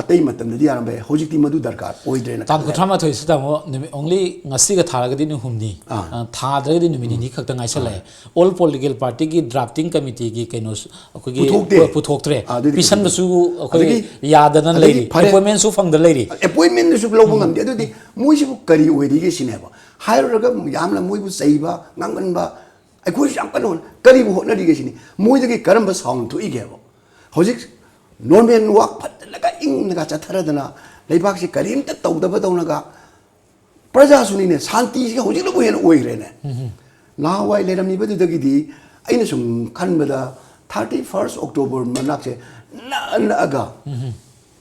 ꯑꯇꯩ ꯃꯇꯝꯗꯗꯤ ꯌꯥꯔꯝꯕ ꯌꯥꯏ, ꯍꯧꯖꯤꯛꯇꯤ ꯃꯗꯨ ꯗꯔꯀꯥꯔ ꯑꯣꯏꯗ꯭ꯔꯦꯅ ꯇꯥꯡ ꯈꯜꯂꯦ꯫ ꯀꯨꯟꯊ꯭ꯔꯥ ꯃꯥꯊꯣꯏꯁꯤꯗ ꯑꯃꯨꯛ ꯅꯨꯃꯤꯠ ꯑꯣꯡꯂꯤ ꯉꯁꯤꯒ ꯊꯥꯔꯒꯗꯤ ꯅꯨꯃꯤꯠ ꯍꯨꯝꯅꯤ, ꯑꯥ꯫ ꯑ, ꯊꯥꯗ꯭ꯔꯒꯗꯤ ꯅꯨꯃꯤꯠ ꯅꯤꯅꯤ ꯈꯛꯇ ꯉꯥꯏꯁꯜꯂꯛꯑꯦ꯫ ꯑꯣꯜ ꯄꯣꯂꯤꯇꯤꯀꯦꯜ ꯄꯥꯔꯇꯤꯒꯤ ꯗ꯭ꯔꯥꯐꯇꯤꯡ ꯀꯃꯤꯇꯤꯒꯤ ꯀꯩꯅꯣꯁꯨ ꯑꯩꯈꯣꯏꯒꯤ ꯄꯨꯊꯣꯛꯇꯦ꯫ ꯄꯨꯊꯣꯛꯇ꯭ꯔꯦ꯫ ꯑꯥ, ꯑꯗꯨꯗꯤ ꯄꯤꯁꯟꯕꯁꯨ ꯑꯩꯈꯣꯏꯒꯤ ꯑꯗꯒꯤ ꯌꯥꯗꯅ ꯑꯗꯒꯤ ꯂꯩꯔꯤ, ꯐꯔꯦ꯫ ꯑꯦꯄꯣꯏꯟꯃꯦꯟꯁꯨ ꯐꯪꯗ ꯂꯩꯔꯤ꯫ ꯑꯦꯄꯣꯏꯟꯃꯦꯟꯗꯨꯁꯨ ꯂꯧꯕ ꯉꯝꯗꯦ꯫ ꯑꯗꯨꯗꯤ ꯃꯣꯏꯁꯤꯕꯨ ꯀꯔꯤ ꯑꯣꯏꯔꯤꯒꯦ ꯁꯤꯅꯦꯕ꯫ ꯍꯥꯏꯔꯨꯔꯒ ꯌꯥꯝꯅ ꯃꯣꯏꯕꯨ ꯆꯩꯕ, ꯉꯥꯡꯃꯟꯕ, ꯑꯩꯈꯣꯏꯁꯨ ꯌꯥꯝ ꯀꯟꯅ ꯍꯣꯠꯅ-, ꯀꯔꯤꯕꯨ ꯍꯣꯠꯅꯔꯤꯒꯦ ꯁꯤꯅꯤ꯫ ꯃꯣꯏꯗꯒꯤ ꯀꯔꯝꯕ ꯁꯥꯎꯟ ꯊꯣꯛꯏꯒꯦꯕ? ꯍꯧꯖꯤꯛ ꯅꯣꯔꯃꯦꯜ ꯋꯥꯛ ꯐꯖꯅꯒ ꯏꯪꯅꯒ ꯆꯠꯊꯔꯗꯅ ꯂꯩꯕꯥꯛꯁꯤ ꯀꯔꯤꯝꯇ ꯇꯧꯗꯕꯗꯧꯅꯒ ꯄ꯭ꯔꯖꯥꯁꯨꯅꯤꯅꯦ, ꯁꯥꯟꯇꯤꯁꯤꯒ ꯍꯧꯖꯤꯛꯅꯕꯨ ꯍꯦꯟꯅ ꯑꯣꯏꯈ꯭ꯔꯦꯅꯦ꯫ ꯅꯍꯥꯟꯋꯥꯏ ꯂꯩꯔꯝꯃꯤꯕꯗꯨꯗꯒꯤꯗꯤ ꯑꯩꯅ ꯁꯨꯝ ꯈꯟꯕꯗ ꯊꯥꯔꯇꯤ ꯐꯥꯔꯁ ꯑꯣꯛꯇꯣꯕꯔ ꯃꯅꯥꯛꯁꯦ ꯅꯛꯑ ꯅꯛꯑꯒ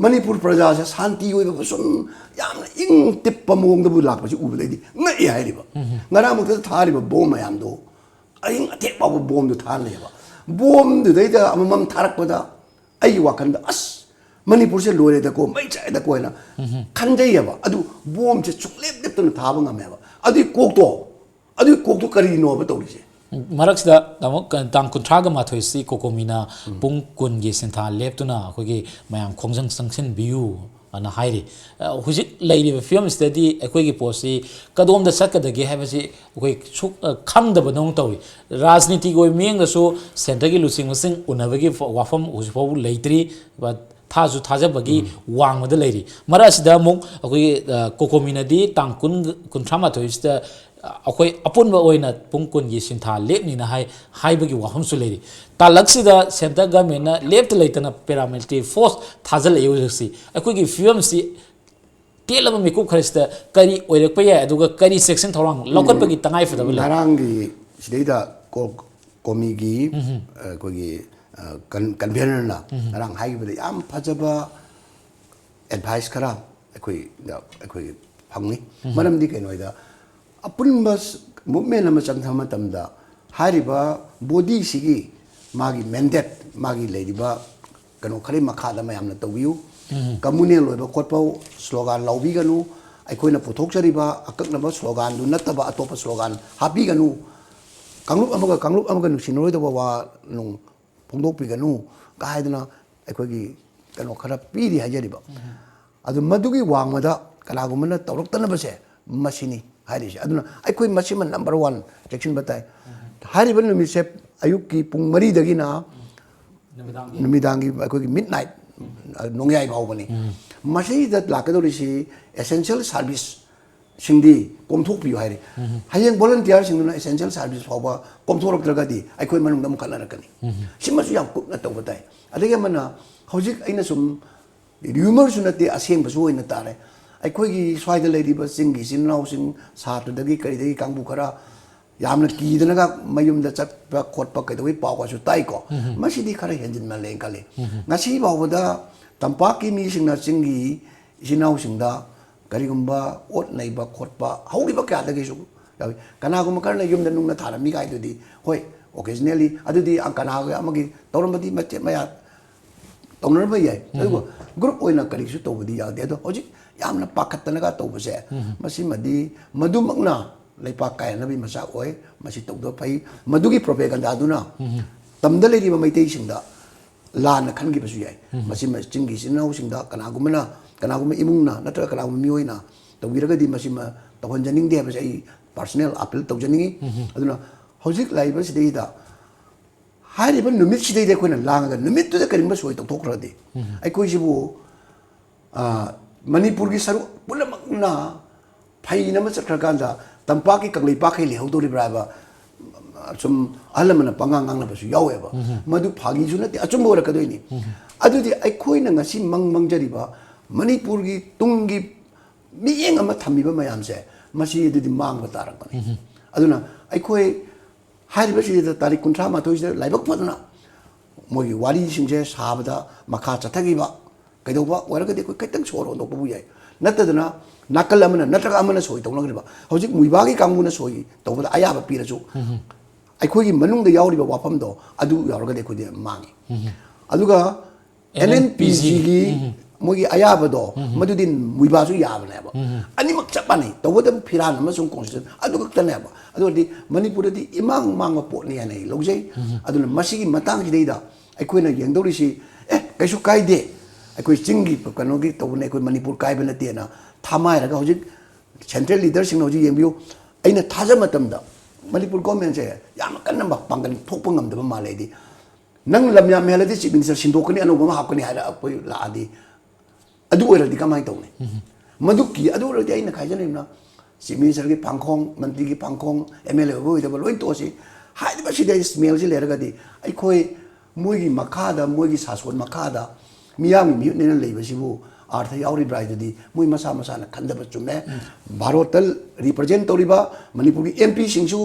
ꯃꯅꯤꯄꯨꯔ ꯄ꯭ꯔꯖꯥꯁꯦ ꯁꯥꯟꯇꯤ ꯑꯣꯏꯕ ꯁꯨꯝ ꯌꯥꯝꯅ ꯏꯪ ꯇꯤꯞꯄ ꯃꯑꯣꯡꯗꯕꯨ ꯂꯥꯛꯄꯁꯤ ꯎꯕꯗꯩꯗꯤ ꯉꯛꯏ ꯍꯥꯏꯔꯤꯕ꯫ ꯉꯔꯥꯡꯃꯛꯇ ꯊꯥꯔꯤꯕ ꯕꯣꯝ ꯃꯌꯥꯝꯗꯣ ꯑꯍꯤꯡ ꯑꯊꯦꯛ ꯐꯥꯎꯕ ꯕꯣꯝꯗꯨ ꯊꯥꯔ ꯂꯩꯌꯦꯕ꯫ ꯕꯣꯝꯗꯨꯗꯩꯗ ꯑꯃꯃꯝ ꯊꯥꯔꯛꯄꯗ ꯑꯩꯒꯤ ꯋꯥꯈꯜꯗ ꯑꯁ ꯃꯅꯤꯄꯨꯔꯁꯦ ꯂꯣꯏꯔꯦꯗꯀꯣ, ꯃꯩ ꯆꯥꯛꯑꯦꯗꯀꯣ ꯍꯥꯏꯅ ꯈꯟꯖꯩꯌꯦꯕ꯫ ꯑꯗꯨ ꯕꯣꯝꯁꯦ ꯁꯨꯡꯂꯦꯞ ꯂꯦꯞꯇꯅ ꯊꯥꯕ ꯉꯝꯃꯦꯕ꯫ ꯑꯗꯨꯏ ꯀꯣꯛꯇꯣ, ꯑꯗꯨꯏ ꯀꯣꯛꯇꯣ ꯀꯔꯤꯅꯣꯕ ꯇꯧꯔꯤꯁꯦ? ꯃꯔꯛꯁꯤꯗ ꯑꯃꯨꯛ ꯀ-, ꯇꯥꯡ ꯀꯨꯟꯊ꯭ꯔꯥꯒ ꯃꯥꯊꯣꯏꯁꯤ ꯀꯣꯀꯣꯃꯤꯅ ꯄꯨꯡ ꯀꯨꯟꯒꯤ ꯁꯤꯟꯊꯥ ꯂꯦꯞꯇꯨꯅ ꯑꯩꯈꯣꯏꯒꯤ ꯃꯌꯥꯝ ꯈꯣꯡꯖꯪ ꯆꯪꯁꯤꯟꯕꯤꯌꯨ ꯑꯅ ꯍꯥꯏꯔꯤ꯫ ꯑ, ꯍꯧꯖꯤꯛ ꯂꯩꯔꯤꯕ ꯐꯤꯕꯝꯁꯤꯗꯗꯤ ꯑꯩꯈꯣꯏꯒꯤ ꯄꯣꯠꯁꯤ ꯀꯗꯣꯝꯗ ꯆꯠꯀꯗꯒꯦ ꯍꯥꯏꯕꯁꯤ ꯑꯩꯈꯣꯏ ꯁꯨꯛ, ꯑ, ꯈꯪꯗꯕꯗꯧꯅ ꯇꯧꯏ꯫ ꯔꯥꯖꯅꯤꯇꯤꯒꯤ ꯑꯣꯏꯕ ꯃꯤꯠꯌꯦꯡꯗꯁꯨ ꯁꯦꯟꯇꯔꯒꯤ ꯂꯨꯆꯤꯡꯕꯁꯤꯡ ꯎꯅꯕꯒꯤ ꯐ-, ꯋꯥꯐꯝ ꯍꯧꯖꯤꯛ ꯐꯥꯎꯕ ꯂꯩꯇ꯭ꯔꯤ꯫ ꯊꯥꯁꯨ ꯊꯥꯖꯕꯒꯤ ꯋꯥꯡꯃꯗ ꯂꯩꯔꯤ꯫ ꯃꯔꯛ ꯑꯁꯤꯗ ꯑꯃꯨꯛ ꯑꯩꯈꯣꯏꯒꯤ, ꯑ, ꯀꯣꯀꯣꯃꯤꯅꯗꯤ ꯇꯥꯡ ꯀꯨꯟ, ꯀꯨꯟꯊ꯭ꯔꯥ ꯃꯥꯊꯣꯏꯁꯤꯗ, ꯑ, ꯑꯩꯈꯣꯏ ꯑꯄꯨꯟꯕ ꯑꯣꯏꯅ ꯄꯨꯡ ꯀꯨꯟꯒꯤ ꯁꯤꯟꯊꯥ ꯂꯦꯞꯅꯤꯅ ꯍꯥꯏ, ꯍꯥꯏꯕꯒꯤ ꯋꯥꯐꯝꯁꯨ ꯂꯩꯔꯤ꯫ ꯇꯥꯂꯛꯁꯤꯗ ꯁꯦꯟꯇꯔ ꯒꯚꯔꯟꯃꯦꯟꯅ ꯂꯦꯞꯇ ꯂꯩꯇꯅ ꯄꯦꯔꯥꯃꯤꯂꯤꯇꯔꯤ ꯐꯣꯔꯁ ꯊꯥꯖꯤꯜꯂꯛꯏ ꯍꯧꯖꯤꯛꯁꯤ꯫ ꯑꯩꯈꯣꯏꯒꯤ ꯐꯤꯕꯝꯁꯤ ꯇꯦꯜꯂꯕ ꯃꯤꯀꯨꯞ ꯈꯔꯁꯤꯗ ꯀꯔꯤ ꯑꯣꯏꯔꯛꯄ ꯌꯥꯏ, ꯑꯗꯨꯒ ꯀꯔꯤ ꯆꯦꯛꯁꯤꯟ ꯊꯧꯔꯥꯡ ꯂꯧꯈꯠꯄꯒꯤ ꯇꯉꯥꯏ ꯐꯗꯕ ꯂꯩ? ꯉꯔꯥꯡꯒꯤ ꯁꯤꯗꯩꯗ ꯀꯣ-, ꯀꯣꯃꯤꯒꯤ, ꯑ, ꯑꯩꯈꯣꯏꯒꯤ, ꯑ, ꯀꯟ-, ꯀꯟꯚꯦꯅꯔꯅ ꯉꯔꯥꯡ ꯍꯥꯏꯈꯤꯕꯗ ꯌꯥꯝ ꯐꯖꯕ ꯑꯦꯗꯚꯥꯏꯁ ꯈꯔ ꯑꯩꯈꯣꯏꯗ, ꯑꯩꯈꯣꯏ ꯐꯪꯉꯤ꯫ ꯃꯔꯝꯗꯤ ꯀꯩꯅꯣ ꯍꯥꯏꯗ, ꯑꯄꯨꯟꯕ ꯃꯨꯞꯃꯦꯟ ꯑꯃ ꯆꯪꯊꯕ ꯃꯇꯝꯗ ꯍꯥꯏꯔꯤꯕ ꯕꯣꯗꯤꯁꯤꯒꯤ ꯃꯥꯒꯤ ꯃꯦꯟꯗꯦꯠ, ꯃꯥꯒꯤ ꯂꯩꯔꯤꯕ ꯀꯩꯅꯣ ꯈꯔꯒꯤ ꯃꯈꯥꯗ ꯃꯌꯥꯝꯅ ꯇꯧꯕꯤꯌꯨ꯫ ꯀꯝꯃꯨꯅꯦꯜ ꯑꯣꯏꯕ ꯈꯣꯠꯄ ꯁ꯭ꯂꯣꯒꯥꯟ ꯂꯥꯎꯕꯤꯒꯅꯨ꯫ ꯑꯩꯈꯣꯏꯅ ꯄꯨꯊꯣꯛꯆꯔꯤꯕ ꯑꯀꯛꯅꯕ ꯁ꯭ꯂꯣꯒꯥꯟꯗꯨ ꯅꯠꯇꯕ ꯑꯇꯣꯞꯄ ꯁ꯭ꯂꯣꯒꯥꯟ ꯍꯥꯞꯄꯤꯒꯅꯨ꯫ ꯀꯥꯡꯂꯨꯞ ꯑꯃꯒ ꯀꯥꯡꯂꯨꯞ ꯑꯃꯒ ꯅꯨꯡꯁꯤꯅꯔꯣꯏꯗꯕ ꯋꯥ ꯅꯨꯡ ꯐꯣꯡꯗꯣꯛꯄꯤꯒꯅꯨ ꯀꯥꯏꯗꯅ ꯑꯩꯈꯣꯏꯒꯤ ꯀꯩꯅꯣ ꯈꯔ ꯄꯤꯔꯤ ꯍꯥꯏꯖꯔꯤꯕ꯫ ꯑꯗꯨ ꯃꯗꯨꯒꯤ ꯋꯥꯡꯃꯗ ꯀꯅꯥꯒꯨꯝꯕꯅ ꯇꯧꯔꯛꯇꯅꯕꯁꯦ ꯃꯁꯤꯅꯤ ꯍꯥꯏꯔꯤꯁꯦ꯫ ꯑꯗꯨꯅ ꯑꯩꯈꯣꯏ ꯃꯁꯤꯃ ꯅꯝꯕꯔ ꯋꯥꯟ ꯆꯦꯛꯁꯤꯟꯕ ꯇꯥꯏ꯫ ꯍꯥꯏꯔꯤꯕ ꯅꯨꯃꯤꯠꯁꯦ ꯑꯌꯨꯛꯀꯤ ꯄꯨꯡ ꯃꯔꯤꯗꯒꯤꯅ ꯅꯨꯃꯤꯗꯥꯡꯒꯤ ꯅꯨꯃꯤꯗꯥꯡꯒꯤ ꯑꯩꯈꯣꯏꯒꯤ ꯃꯤꯠ ꯅꯥꯏꯠ ꯅꯣꯡꯌꯥꯏ ꯐꯥꯎꯕꯅꯤ꯫ ꯃꯁꯤꯗ ꯂꯥꯛꯀꯗꯧꯔꯤꯁꯤ ꯑꯦꯁꯦꯟꯁꯤꯌꯦꯜ ꯁꯥꯔꯚꯤꯁꯁꯤꯡꯗꯤ ꯀꯣꯝꯊꯣꯛꯄꯤꯌꯨ ꯍꯥꯏꯔꯤ꯫ ꯍꯌꯦꯡ ꯚꯣꯂꯟꯇꯤꯌꯥꯔꯁꯤꯡꯗꯨꯅ ꯑꯦꯁꯦꯟꯁꯤꯌꯦꯜ ꯁꯥꯔꯚꯤꯁ ꯐꯥꯎꯕ ꯀꯣꯝꯊꯣꯔꯛꯇ꯭ꯔꯒꯗꯤ ꯑꯩꯈꯣꯏ ꯃꯅꯨꯡꯗ ꯑꯃꯨꯛ ꯈꯠꯅꯔꯛꯀꯅꯤ꯫ ꯁꯤꯃꯁꯨ ꯌꯥꯝ ꯀꯨꯞꯅ ꯇꯧꯕ ꯇꯥꯏ꯫ ꯑꯗꯒꯤ ꯑꯃꯅ ꯍꯧꯖꯤꯛ ꯑꯩꯅ ꯁꯨꯝ ꯔꯤꯌꯨꯃꯔꯁꯨ ꯅꯠꯇꯦ, ꯑꯁꯦꯡꯕꯁꯨ ꯑꯣꯏꯅ ꯇꯥꯔꯦ꯫ ꯑꯩꯈꯣꯏꯒꯤ ꯁ꯭ꯋꯥꯏꯗ ꯂꯩꯔꯤꯕ ꯆꯤꯡꯒꯤ ꯏꯆꯤꯟ ꯏꯅꯥꯎꯁꯤꯡ, ꯁꯥꯇ꯭ꯔꯗꯒꯤ ꯀꯔꯤꯗꯒꯤ ꯀꯥꯡꯕꯨ ꯈꯔ ꯌꯥꯝꯅ ꯀꯤꯗꯅꯒ ꯃꯌꯨꯝꯗ ꯆꯠꯄ ꯈꯣꯠꯄ ꯀꯩꯗꯧꯕꯩ ꯄꯥꯎꯒꯁꯨ ꯇꯥꯏꯀꯣ꯫ ꯃꯁꯤꯗꯤ ꯈꯔ ꯍꯦꯟꯖꯤꯟꯃꯜꯂꯦꯅ ꯈꯜꯂꯤ꯫ ꯉꯁꯤ ꯐꯥꯎꯕꯗ ꯇꯝꯄꯥꯛꯀꯤ ꯃꯤꯁꯤꯡꯅ ꯆꯤꯡꯒꯤ ꯏꯆꯤꯟ ꯏꯅꯥꯎꯁꯤꯡꯗ ꯀꯔꯤꯒꯨꯝꯕ ꯑꯣꯠ ꯅꯩꯕ ꯈꯣꯠꯄ ꯍꯧꯈꯤꯕ ꯀꯌꯥꯗꯒꯤꯁꯨ ꯌꯥꯎꯏ꯫ ꯀꯅꯥꯒꯨꯝꯕ ꯈꯔꯅ ꯌꯨꯝꯗ ꯅꯨꯡꯅ ꯊꯥꯔꯝꯃꯤ ꯀꯥꯏꯗꯨꯗꯤ ꯍꯣꯏ, ꯑꯣꯀꯦꯖꯅꯦꯜꯂꯤ ꯑꯗꯨꯗꯤ ꯀꯅꯥꯒ ꯑꯃꯒꯤ ꯇꯧꯔꯝꯕꯗꯤ ꯃꯆꯦꯠ ꯃꯌꯥ ꯇꯧꯅꯔꯝꯕ ꯌꯥꯏ꯫ ꯑꯗꯨꯕꯨ ꯒ꯭ꯔꯨꯞ ꯑꯣꯏꯅ ꯀꯔꯤꯁꯨ ꯇꯧꯕꯗꯤ ꯌꯥꯗꯦ꯫ ꯑꯗꯣ ꯍꯧꯖꯤꯛ ꯌꯥꯝꯅ ꯄꯥꯈꯠꯇꯅꯒ ꯇꯧꯕꯁꯦ, ꯃꯁꯤꯃꯗꯤ ꯃꯗꯨꯃꯛꯅ ꯂꯩꯄꯥꯛ ꯀꯥꯏꯅꯅꯕꯒꯤ ꯃꯆꯥꯛ ꯑꯣꯏ꯫ ꯃꯁꯤ ꯇꯧꯗꯕ ꯐꯩ꯫ ꯃꯗꯨꯒꯤ ꯄ꯭ꯔꯣꯄꯦꯒꯟꯗꯥꯗꯨꯅ ꯇꯝꯗ ꯂꯩꯔꯤꯕ ꯃꯩꯇꯩꯁꯤꯡꯗ ꯂꯥꯟꯅ ꯈꯟꯈꯤꯕꯁꯨ ꯌꯥꯏ꯫ ꯃꯁꯤꯃ ꯆꯤꯡꯒꯤ ꯏꯆꯤꯟ ꯏꯅꯥꯎꯁꯤꯡꯗ ꯀꯅꯥꯒꯨꯝꯕꯅ, ꯀꯅꯥꯒꯨꯝꯕ ꯏꯃꯨꯡꯅ ꯅꯠꯇ꯭ꯔꯒ ꯀꯅꯥꯒꯨꯝꯕ ꯃꯤꯑꯣꯏꯅ ꯇꯧꯕꯤꯔꯒꯗꯤ ꯃꯁꯤꯃ ꯇꯧꯍꯟꯖꯅꯤꯡꯗꯦ ꯍꯥꯏꯕꯁꯦ ꯑꯩ ꯄꯥꯔꯁꯣꯅꯦꯜ ꯑꯄꯤꯜ ꯇꯧꯖꯅꯤꯡꯉꯤ꯫ ꯑꯗꯨꯅ ꯍꯧꯖꯤꯛ ꯂꯥꯛꯏꯕ ꯁꯤꯗꯩꯗ ꯍꯥꯏꯔꯤꯕ ꯅꯨꯃꯤꯠꯁꯤꯗꯩꯗ ꯑꯩꯈꯣꯏꯅ ꯂꯥꯡꯉꯒ ꯅꯨꯃꯤꯠꯇꯨꯗ ꯀꯔꯤꯒꯨꯝꯕ ꯁꯣꯏ ꯇꯧꯊꯣꯛꯈ꯭ꯔꯗꯤ ꯑꯩꯈꯣꯏꯁꯤꯕꯨ, ꯑ, ꯃꯅꯤꯄꯨꯔꯒꯤ ꯁꯔꯨꯛ ꯄꯨꯝꯅꯃꯛꯅ ꯐꯩꯅ ꯑꯃ ꯆꯠꯈ꯭ꯔꯀꯥꯟꯗ ꯇꯝꯄꯥꯛꯀꯤ ꯀꯪꯂꯩꯄꯥꯛꯈꯩ ꯂꯩꯍꯧꯗꯣꯔꯤꯕ꯭ꯔꯥ ꯍꯥꯏꯕ, ꯑ, ꯁꯨꯝ ꯑꯍꯜ ꯂꯃꯟꯅ ꯄꯉꯥꯡ ꯉꯥꯡꯅꯕꯁꯨ ꯌꯥꯎꯋꯦꯕ꯫ ꯃꯗꯨ ꯐꯥꯒꯤꯁꯨ ꯅꯠꯇꯦ, ꯑꯆꯨꯝꯕ ꯑꯣꯏꯔꯛꯀꯗꯣꯏꯅꯤ꯫ ꯑꯗꯨꯗꯤ ꯑꯩꯈꯣꯏꯅ ꯉꯁꯤ ꯃꯪ ꯃꯪꯖꯔꯤꯕ ꯃꯅꯤꯄꯨꯔꯒꯤ ꯇꯨꯡꯒꯤ ꯃꯤꯠꯌꯦꯡ ꯑꯃ ꯊꯝꯃꯤꯕ ꯃꯌꯥꯝꯁꯦ, ꯃꯁꯤ ꯑꯗꯨꯗꯤ ꯃꯥꯡꯕ ꯇꯥꯔꯛꯄꯅꯤ꯫ ꯑꯗꯨꯅ ꯑꯩꯈꯣꯏ ꯍꯥꯏꯔꯤꯕꯁꯤꯗ ꯇꯥꯔꯤꯛ ꯀꯨꯟꯊ꯭ꯔꯥ ꯃꯥꯊꯣꯏꯁꯤꯗ ꯂꯥꯏꯕꯛ ꯐꯗꯅ ꯃꯣꯏꯒꯤ ꯋꯥꯔꯤꯁꯤꯡꯁꯦ ꯁꯥꯕꯗ ꯃꯈꯥ ꯆꯠꯊꯈꯤꯕ ꯀꯩꯗꯧꯕ ꯑꯣꯏꯔꯒꯗꯤ ꯑꯩꯈꯣꯏ ꯈꯤꯇꯪ ꯁꯣꯔ ꯍꯣꯟꯗꯣꯛꯄꯕꯨ ꯌꯥꯏ꯫ ꯅꯠꯇꯗꯅ ꯅꯥꯀꯜ ꯑꯃꯅ ꯅꯠꯇ꯭ꯔꯒ ꯑꯃꯅ ꯁꯣꯏ ꯇꯧꯅꯈ꯭ꯔꯤꯕ, ꯍꯧꯖꯤꯛ ꯃꯨꯏꯕꯥꯒꯤ ꯀꯥꯡꯕꯨꯅ ꯁꯣꯏ ꯇꯧꯕꯗ ꯑꯌꯥꯕ ꯄꯤꯔꯁꯨ ꯑꯩꯈꯣꯏꯒꯤ ꯃꯅꯨꯡꯗ ꯌꯥꯎꯔꯤꯕ ꯋꯥꯐꯝꯗꯣ ꯑꯗꯨ ꯌꯥꯎꯔꯒꯗꯤ ꯑꯩꯈꯣꯏꯗꯤ ꯃꯥꯡꯉꯤ꯫ ꯑꯗꯨꯒ ꯑꯦꯟ ꯑꯦꯟ ꯄꯤ ꯖꯤꯒꯤ ꯃꯣꯏꯒꯤ ꯑꯌꯥꯕꯗꯣ, ꯃꯗꯨꯗꯤ ꯃꯨꯏꯕꯥꯁꯨ ꯌꯥꯕꯅꯦꯕ꯫ ꯑꯅꯤꯃꯛ ꯆꯞ ꯃꯥꯟꯅꯩ, ꯇꯧꯕꯇꯕꯨ ꯐꯤꯔꯥꯟ ꯑꯃꯁꯨꯡ ꯀꯣꯟꯁꯇꯤꯇ꯭ꯌꯨꯁꯟ ꯑꯗꯨ ꯈꯛꯇꯅꯦꯕ꯫ ꯑꯗꯨ ꯑꯣꯏꯔꯗꯤ ꯃꯅꯤꯄꯨꯔꯗꯗꯤ ꯏꯃꯥꯡ ꯃꯥꯡꯕ ꯄꯣꯠꯅꯤ ꯍꯥꯏꯅ ꯑꯩ ꯂꯧꯖꯩ꯫ ꯑꯗꯨꯅ ꯃꯁꯤꯒꯤ ꯃꯇꯥꯡꯁꯤꯗꯩꯗ ꯑꯩꯈꯣꯏꯅ ꯌꯦꯡꯗꯧꯔꯤꯁꯤ, ꯑꯦ, ꯀꯩꯁꯨ ꯀꯥꯏꯗꯦ, ꯑꯩꯈꯣꯏ ꯆꯤꯡꯒꯤ ꯀꯩꯅꯣꯒꯤ ꯇꯧꯕꯅꯦ, ꯑꯩꯈꯣꯏ ꯃꯅꯤꯄꯨꯔ ꯀꯥꯏꯕ ꯅꯠꯇꯦꯅ ꯊꯥꯃꯥꯏꯔꯒ ꯍꯧꯖꯤꯛ ꯁꯦꯟꯇ꯭ꯔꯦꯜ ꯂꯤꯗꯔꯁꯤꯡꯅ ꯍꯧꯖꯤꯛ ꯌꯦꯡꯕꯤꯌꯨ꯫ ꯑꯩꯅ ꯊꯥꯖꯕ ꯃꯇꯝꯗ ꯃꯅꯤꯄꯨꯔ ꯒꯣꯔꯃꯦꯟꯁꯦ ꯌꯥꯝꯅ ꯀꯟꯅ ꯄꯥꯡꯒꯜ ꯊꯣꯛꯄ ꯉꯝꯗꯕ ꯃꯥꯜꯂꯦ꯫ ꯑꯩꯗꯤ ꯅꯪ ꯂꯝ ꯌꯥꯝ ꯍꯦꯜꯂꯗꯤ ꯆꯤꯐ ꯃꯤꯅꯤꯁꯇꯔ ꯁꯤꯟꯗꯣꯛꯀꯅꯤ, ꯑꯅꯧꯕ ꯑꯃ ꯍꯥꯞꯀꯅꯤ ꯍꯥꯏꯔꯛꯄ ꯂꯥꯛꯑꯗꯤ, ꯑꯗꯨ ꯑꯣꯏꯔꯗꯤ ꯀꯃꯥꯏꯅ ꯇꯧꯅꯤ? ꯃꯗꯨꯒꯤ, ꯑꯗꯨ ꯑꯣꯏꯔꯗꯤ ꯑꯩꯅ ꯍꯥꯏꯖꯅꯤꯡꯕꯅ, ꯆꯤꯐ ꯃꯤꯅꯤꯁꯇꯔꯒꯤ ꯐꯥꯡꯈꯣꯡ, ꯃꯟꯇ꯭ꯔꯤꯒꯤ ꯐꯥꯡꯈꯣꯡ, ꯑꯦꯝ ꯑꯦꯜ ꯑꯦ ꯑꯣꯏꯕ ꯑꯣꯏꯗꯕ ꯂꯣꯏ ꯇꯣꯛꯑꯁꯤ꯫ ꯍꯥꯏꯔꯤꯕꯁꯤꯗ ꯏꯁꯃꯦꯜꯁꯤ ꯂꯩꯔꯒꯗꯤ ꯑꯩꯈꯣꯏ ꯃꯣꯏꯒꯤ ꯃꯈꯥꯗ, ꯃꯣꯏꯒꯤ ꯁꯥꯁꯣꯟ ꯃꯈꯥꯗ ꯃꯤꯌꯥꯝꯒꯤ ꯃꯤꯍꯨꯠꯅꯦꯅ ꯂꯩꯕꯁꯤꯕꯨ ꯑꯥꯔꯊ ꯌꯥꯎꯔꯤꯕ꯭ꯔꯥ ꯍꯥꯏꯗꯨꯗꯤ ꯃꯣꯏ ꯃꯁꯥ ꯃꯁꯥꯅ ꯈꯟꯗꯕ ꯆꯨꯝꯃꯦ꯫ ꯚꯥꯔꯣꯠꯇ ꯔꯤꯄ꯭ꯔꯖꯦꯟ ꯇꯧꯔꯤꯕ ꯃꯅꯤꯄꯨꯔꯒꯤ ꯑꯦꯝ ꯄꯤꯁꯤꯡꯁꯨ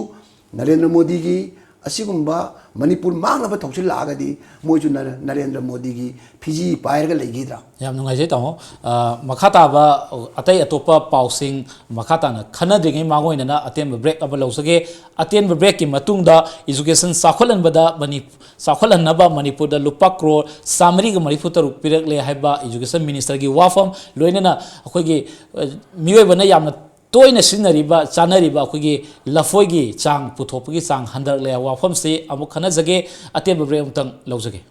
ꯅꯔꯦꯟꯗ꯭ꯔ ꯃꯣꯗꯤꯒꯤ ꯑꯁꯤꯒꯨꯝꯕ ꯃꯅꯤꯄꯨꯔ ꯃꯥꯡꯅꯕ ꯊꯧꯁꯤꯜ ꯂꯥꯛꯑꯒꯗꯤ ꯃꯣꯏꯁꯨ ꯅꯔ-, ꯅꯔꯦꯟꯗ꯭ꯔ ꯃꯣꯗꯤꯒꯤ ꯐꯤꯖꯤ ꯄꯥꯏꯔꯒ ꯂꯩꯈꯤꯗ꯭ꯔꯥ? ꯌꯥꯝ ꯅꯨꯡꯉꯥꯏꯖꯩ, ꯇꯥꯃꯣ꯫ ꯑ, ꯃꯈꯥ ꯇꯥꯕ ꯑꯇꯩ ꯑꯇꯣꯞꯄ ꯄꯥꯎꯁꯤꯡ ꯃꯈꯥ ꯇꯥꯅ ꯈꯟꯅꯗ꯭ꯔꯤꯉꯩ ꯃꯥꯡꯑꯣꯏꯅꯅ ꯑꯇꯦꯟꯕ ꯕ꯭ꯔꯦꯛ ꯑꯃ ꯂꯧꯖꯒꯦ꯫ ꯑꯇꯦꯟꯕ ꯕ꯭ꯔꯦꯛꯀꯤ ꯃꯇꯨꯡꯗ ꯏꯖꯨꯀꯦꯁꯟ ꯆꯥꯎꯈꯠꯍꯟꯕꯗ ꯃꯅꯤ-, ꯆꯥꯎꯈꯠꯍꯟꯅꯕ ꯃꯅꯤꯄꯨꯔꯗ ꯂꯨꯄꯥ ꯀ꯭ꯔꯣꯔ ꯆꯥꯃꯔꯤꯒ ꯃꯔꯤꯐꯨ ꯇꯔꯨꯛ ꯄꯤꯔꯛꯂꯦ ꯍꯥꯏꯕ ꯏꯖꯨꯀꯦꯁꯟ ꯃꯤꯅꯤꯁꯇꯔꯒꯤ ꯋꯥꯐꯝ, ꯂꯣꯏꯅꯅ ꯑꯩꯈꯣꯏꯒꯤ, ꯑ, ꯃꯤꯑꯣꯏꯕꯅ ꯌꯥꯝꯅ ꯇꯣꯏꯅ ꯁꯤꯖꯤꯟꯅꯔꯤꯕ, ꯆꯥꯅꯔꯤꯕ ꯑꯩꯈꯣꯏꯒꯤ ꯂꯐꯣꯏꯒꯤ ꯆꯥꯡ ꯄꯨꯊꯣꯛꯄꯒꯤ ꯆꯥꯡ ꯍꯟꯊꯔꯛꯂꯦ ꯍꯥꯏꯕ ꯋꯥꯐꯝꯁꯤ ꯑꯃꯨꯛ ꯈꯟꯅꯖꯒꯦ꯫ ꯑꯇꯦꯟꯕ ꯕ꯭ꯔꯦꯛ ꯑꯃꯨꯛꯇꯪ ꯂꯧꯖꯒꯦ꯫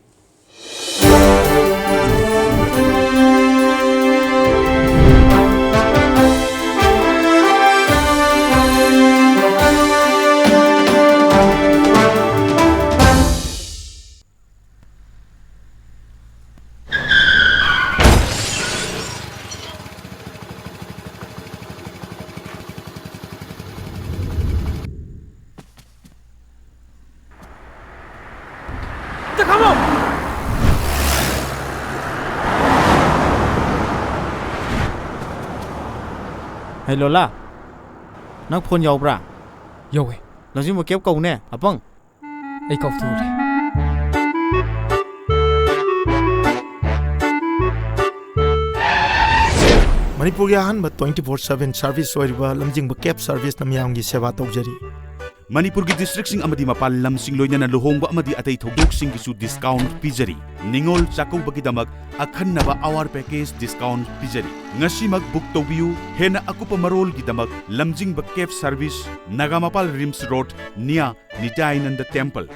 ꯍꯩ ꯂꯣꯂꯥ, ꯅꯪ ꯐꯣꯟ ꯌꯥꯎꯕ꯭ꯔꯥ? ꯌꯧꯋꯦ꯫ ꯂꯝꯖꯤꯡꯕ ꯀꯦꯞ ꯀꯧꯅꯦ, ꯑꯄꯪ꯫ ꯑꯩ ꯀꯥꯎꯊꯣꯛꯎꯔꯦ꯫ ꯃꯅꯤꯄꯨꯔꯒꯤ ꯑꯍꯥꯟꯕ twenty four seven service ꯑꯣꯏꯔꯤꯕ ꯂꯝꯖꯤꯡꯕ ꯀꯦꯞ serviceꯅ ꯃꯤꯌꯥꯝꯒꯤ ꯁꯦꯕꯥ ꯇꯧꯖꯔꯤ꯫ ꯃꯅꯤꯄꯨꯔꯒꯤ ꯗꯤꯁꯇ꯭ꯔꯤꯛꯁꯤꯡ ꯑꯃꯗꯤ ꯃꯄꯥꯟ ꯂꯝꯁꯤꯡ, ꯂꯣꯏꯅꯅ ꯂꯨꯍꯣꯡꯕ ꯑꯃꯗꯤ ꯑꯇꯩ ꯊꯧꯗꯣꯛꯁꯤꯡꯒꯤꯁꯨ ꯗꯤꯁꯀꯥꯎꯟꯠ ꯄꯤꯖꯔꯤ꯫ ꯅꯤꯉꯣꯜ ꯆꯥꯛꯀꯧꯕꯒꯤꯗꯃꯛ ꯑꯈꯟꯅꯕ ꯑꯋꯥꯔ ꯄꯦꯀꯦꯖ ꯗꯤꯁꯀꯥꯎꯟꯠ ꯄꯤꯖꯔꯤ꯫ ꯉꯁꯤꯃꯛ ꯕꯨꯛ ꯇꯧꯕꯤꯌꯨ꯫ ꯍꯦꯟꯅ ꯑꯀꯨꯞꯄ ꯃꯔꯣꯜꯒꯤꯗꯃꯛ ꯂꯝꯖꯤꯡꯕ cab service, Nagamapal RIMS road, near Nityananda temple.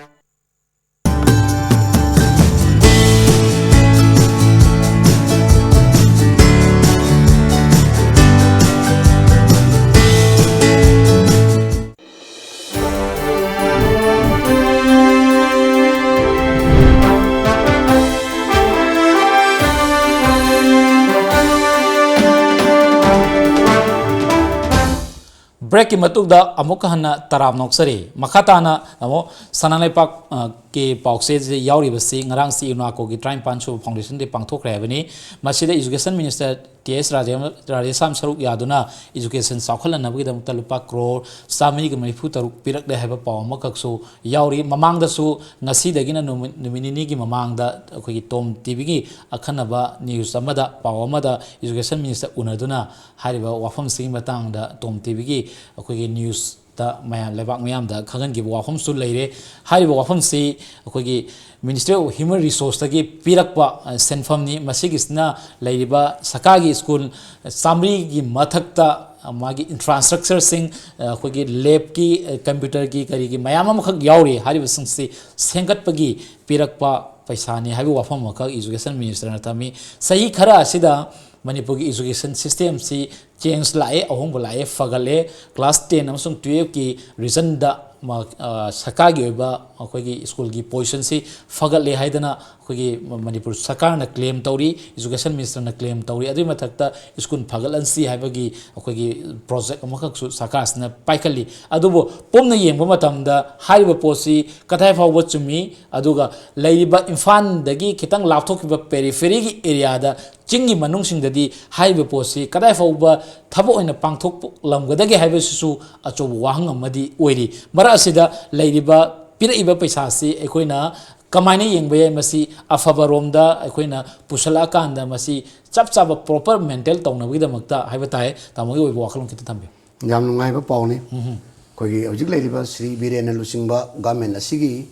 ꯕ꯭ꯔꯦꯛꯀꯤ ꯃꯇꯨꯡꯗ ꯑꯃꯨꯛꯀ ꯍꯟꯅ ꯇꯔꯥꯝꯅ ꯑꯣꯛꯆꯔꯤ꯫ ꯃꯈꯥ ꯇꯥꯅ ꯑꯃꯨꯛ ꯁꯅꯥ ꯂꯩꯄꯥꯛ, ꯑ, ꯀꯤ ꯄꯥꯎꯆꯦꯁꯦ ꯌꯥꯎꯔꯤꯕꯁꯤ ꯉꯔꯥꯡꯁꯤ ꯌꯨꯅꯥꯀꯣꯒꯤ ꯇꯔꯥꯅꯤꯄꯥꯟ ꯁꯨꯕ ꯐꯥꯎꯟꯗꯦꯁꯟ ꯗꯦ ꯄꯥꯡꯊꯣꯛꯈ꯭ꯔꯦ ꯍꯥꯏꯕꯅꯤ꯫ ꯃꯁꯤꯗ ꯏꯖꯨꯀꯦꯁꯟ ꯃꯤꯅꯤꯁꯇꯔ ꯇꯤ ꯑꯦꯁ ꯔꯥꯙꯦ-, ꯔꯥꯙꯦꯁ꯭ꯌꯥꯝ ꯁꯔꯨꯛ ꯌꯥꯗꯨꯅ ꯏꯖꯨꯀꯦꯁꯟ ꯆꯥꯎꯈꯠꯍꯟꯅꯕꯒꯤꯗꯃꯛꯇ ꯂꯨꯄꯥ ꯀ꯭ꯔꯣꯔ ꯆꯥꯃꯔꯤꯒ ꯃꯔꯤꯐꯨ ꯇꯔꯨꯛ ꯄꯤꯔꯛꯂꯦ ꯍꯥꯏꯕ ꯄꯥꯎ ꯑꯃꯈꯛꯁꯨ ꯌꯥꯎꯔꯤ꯫ ꯃꯃꯥꯡꯗꯁꯨ ꯉꯁꯤꯗꯒꯤꯅ ꯅꯨꯃꯤꯠ, ꯅꯨꯃꯤꯠ ꯅꯤꯅꯤꯒꯤ ꯃꯃꯥꯡꯗ ꯑꯩꯈꯣꯏꯒꯤ ꯇꯣꯝ ꯇꯤꯚꯤꯒꯤ ꯑꯈꯟꯅꯕ ꯅ꯭ꯌꯨꯁ ꯑꯃꯗ, ꯄꯥꯎ ꯑꯃꯗ ꯏꯖꯨꯀꯦꯁꯟ ꯃꯤꯅꯤꯁꯇꯔ ꯎꯅꯗꯨꯅ ꯍꯥꯏꯔꯤꯕ ꯋꯥꯐꯝꯁꯤꯒꯤ ꯃꯇꯥꯡꯗ ꯇꯣꯝ ꯇꯤꯚꯤꯒꯤ ꯑꯩꯈꯣꯏꯒꯤ ꯅ꯭ꯌꯨꯁꯇ ꯃꯌꯥꯝ, ꯂꯩꯕꯥꯛ ꯃꯤꯌꯥꯝꯗ ꯈꯪꯍꯟꯈꯤꯕ ꯋꯥꯐꯝꯁꯨ ꯂꯩꯔꯦ꯫ ꯍꯥꯏꯔꯤꯕ ꯋꯥꯐꯝꯁꯤ ꯑꯩꯈꯣꯏꯒꯤ Ministry of Human Resourceꯇꯒꯤ ꯄꯤꯔꯛꯄ, ꯑ, ꯁꯦꯟꯐꯝꯅꯤ꯫ ꯃꯁꯤꯒꯤꯁꯤꯅ ꯂꯩꯔꯤꯕ ꯁꯔꯀꯥꯔꯒꯤ ꯁ꯭ꯀꯨꯜ ꯆꯥꯃꯔꯤꯒꯤ ꯃꯊꯛꯇ, ꯑ, ꯃꯥꯒꯤ ꯏꯟꯐ꯭ꯔꯥꯁ꯭ꯇ꯭ꯔꯛꯆꯔꯁꯤꯡ, ꯑ, ꯑꯩꯈꯣꯏꯒꯤ ꯂꯦꯕꯀꯤ, ꯑ, ꯀꯝꯄ꯭ꯌꯨꯇꯔꯒꯤ, ꯀꯔꯤꯒꯤ ꯃꯌꯥꯝ ꯑꯃꯈꯛ ꯌꯥꯎꯔꯤ꯫ ꯍꯥꯏꯔꯤꯕꯁꯤꯡꯁꯤ ꯁꯦꯝꯒꯠꯄꯒꯤ ꯄꯤꯔꯛꯄ ꯄꯩꯁꯥꯅꯤ ꯍꯥꯏꯕ ꯋꯥꯐꯝ ꯑꯃꯈꯛ ꯏꯖꯨꯀꯦꯁꯟ ꯃꯤꯅꯤꯁꯇꯔꯅ ꯊꯝꯃꯤ꯫ ꯆꯍꯤ ꯈꯔ ꯑꯁꯤꯗ ꯃꯅꯤꯄꯨꯔꯒꯤ ꯏꯖꯨꯀꯦꯁꯟ ꯁꯤꯁꯇꯦꯝꯁꯤ ꯆꯦꯟꯖ ꯂꯥꯛꯑꯦ, ꯑꯍꯣꯡꯕ ꯂꯥꯛꯑꯦ, ꯐꯒꯠꯂꯦ꯫ ꯀ꯭ꯂꯥꯁ ꯇꯦꯟ ꯑꯃꯁꯨꯡ ꯇꯨꯌꯦꯜꯐꯀꯤ ꯔꯤꯖꯟꯗ ꯃ-, ꯑ, ꯁꯔꯀꯥꯔꯒꯤ ꯑꯣꯏꯕ ꯑꯩꯈꯣꯏꯒꯤ ꯁ꯭ꯀꯨꯜꯒꯤ ꯄꯣꯖꯤꯁꯟꯁꯤ ꯐꯒꯠꯂꯦ ꯍꯥꯏꯗꯅ ꯑꯩꯈꯣꯏꯒꯤ ꯃ-, ꯃꯅꯤꯄꯨꯔ ꯁꯔꯀꯥꯔꯅ ꯀ꯭ꯂꯦꯝ ꯇꯧꯔꯤ, ꯏꯖꯨꯀꯦꯁꯟ ꯃꯤꯅꯤꯁꯇꯔꯅ ꯀ꯭ꯂꯦꯝ ꯇꯧꯔꯤ꯫ ꯑꯗꯨꯒꯤ ꯃꯊꯛꯇ ꯁ꯭ꯀꯨꯜ ꯐꯒꯠꯍꯟꯁꯤ ꯍꯥꯏꯕꯒꯤ ꯑꯩꯈꯣꯏꯒꯤ ꯄ꯭ꯔꯣꯖꯦꯛ ꯑꯃꯈꯛꯁꯨ ꯁꯔꯀꯥꯔꯁꯤꯅ ꯄꯥꯏꯈꯠꯂꯤ꯫ ꯑꯗꯨꯕꯨ ꯄꯨꯝꯅ ꯌꯦꯡꯕ ꯃꯇꯝꯗ ꯍꯥꯏꯔꯤꯕ ꯄꯣꯠꯁꯤ ꯀꯗꯥꯏ ꯐꯥꯎꯕ ꯆꯨꯝꯃꯤ, ꯑꯗꯨꯒ ꯂꯩꯔꯤꯕ ꯏꯝꯐꯥꯜꯗꯒꯤ ꯈꯤꯇꯪ ꯂꯥꯞꯊꯣꯛꯈꯤꯕ ꯄꯦꯔꯤꯐꯦꯔꯤꯒꯤ ꯑꯦꯔꯤꯌꯥꯗ, ꯆꯤꯡꯒꯤ ꯃꯅꯨꯡꯁꯤꯡꯗꯗꯤ ꯍꯥꯏꯔꯤꯕ ꯄꯣꯠꯁꯤ ꯀꯗꯥꯏ ꯐꯥꯎꯕ ꯊꯕꯛ ꯑꯣꯏꯅ ꯄꯥꯡꯊꯣꯛꯂꯝꯒꯗꯒꯦ ꯍꯥꯏꯕꯁꯤꯁꯨ ꯑꯆꯧꯕ ꯋꯥꯍꯪ ꯑꯃꯗꯤ ꯑꯣꯏꯔꯤ꯫ ꯃꯔꯛ ꯑꯁꯤꯗ ꯂꯩꯔꯤꯕ, ꯄꯤꯔꯛꯏꯕ ꯄꯩꯁꯥꯁꯤ ꯑꯩꯈꯣꯏꯅ ꯀꯃꯥꯏꯅ ꯌꯦꯡꯕ ꯌꯥꯏ? ꯃꯁꯤ ꯑꯐꯕꯔꯣꯝꯗ ꯑꯩꯈꯣꯏꯅ ꯄꯨꯁꯜꯂꯛꯑꯀꯥꯟꯗ ꯃꯁꯤ ꯆꯞ ꯆꯥꯕ ꯄ꯭ꯔꯣꯄꯔ ꯃꯦꯟꯇꯦꯟ ꯇꯧꯅꯕꯒꯤꯗꯃꯛꯇ ꯍꯥꯏꯕ ꯇꯥꯏ꯫ ꯇꯥꯃꯣꯒꯤ ꯑꯣꯏꯕ ꯋꯥꯈꯜꯂꯣꯟ ꯈꯤꯇ ꯊꯝꯕꯤꯌꯨ꯫ ꯌꯥꯝ ꯅꯨꯡꯉꯥꯏꯕ ꯄꯥꯎꯅꯤ꯫ ꯎꯝꯍꯨꯝ꯫ ꯑꯩꯈꯣꯏꯒꯤ ꯍꯧꯖꯤꯛ ꯂꯩꯔꯤꯕ ꯁ꯭ꯔꯤ ꯕꯤꯔꯦꯟꯅ ꯂꯨꯆꯤꯡꯕ ꯒꯣꯔꯃꯦꯟ ꯑꯁꯤꯒꯤ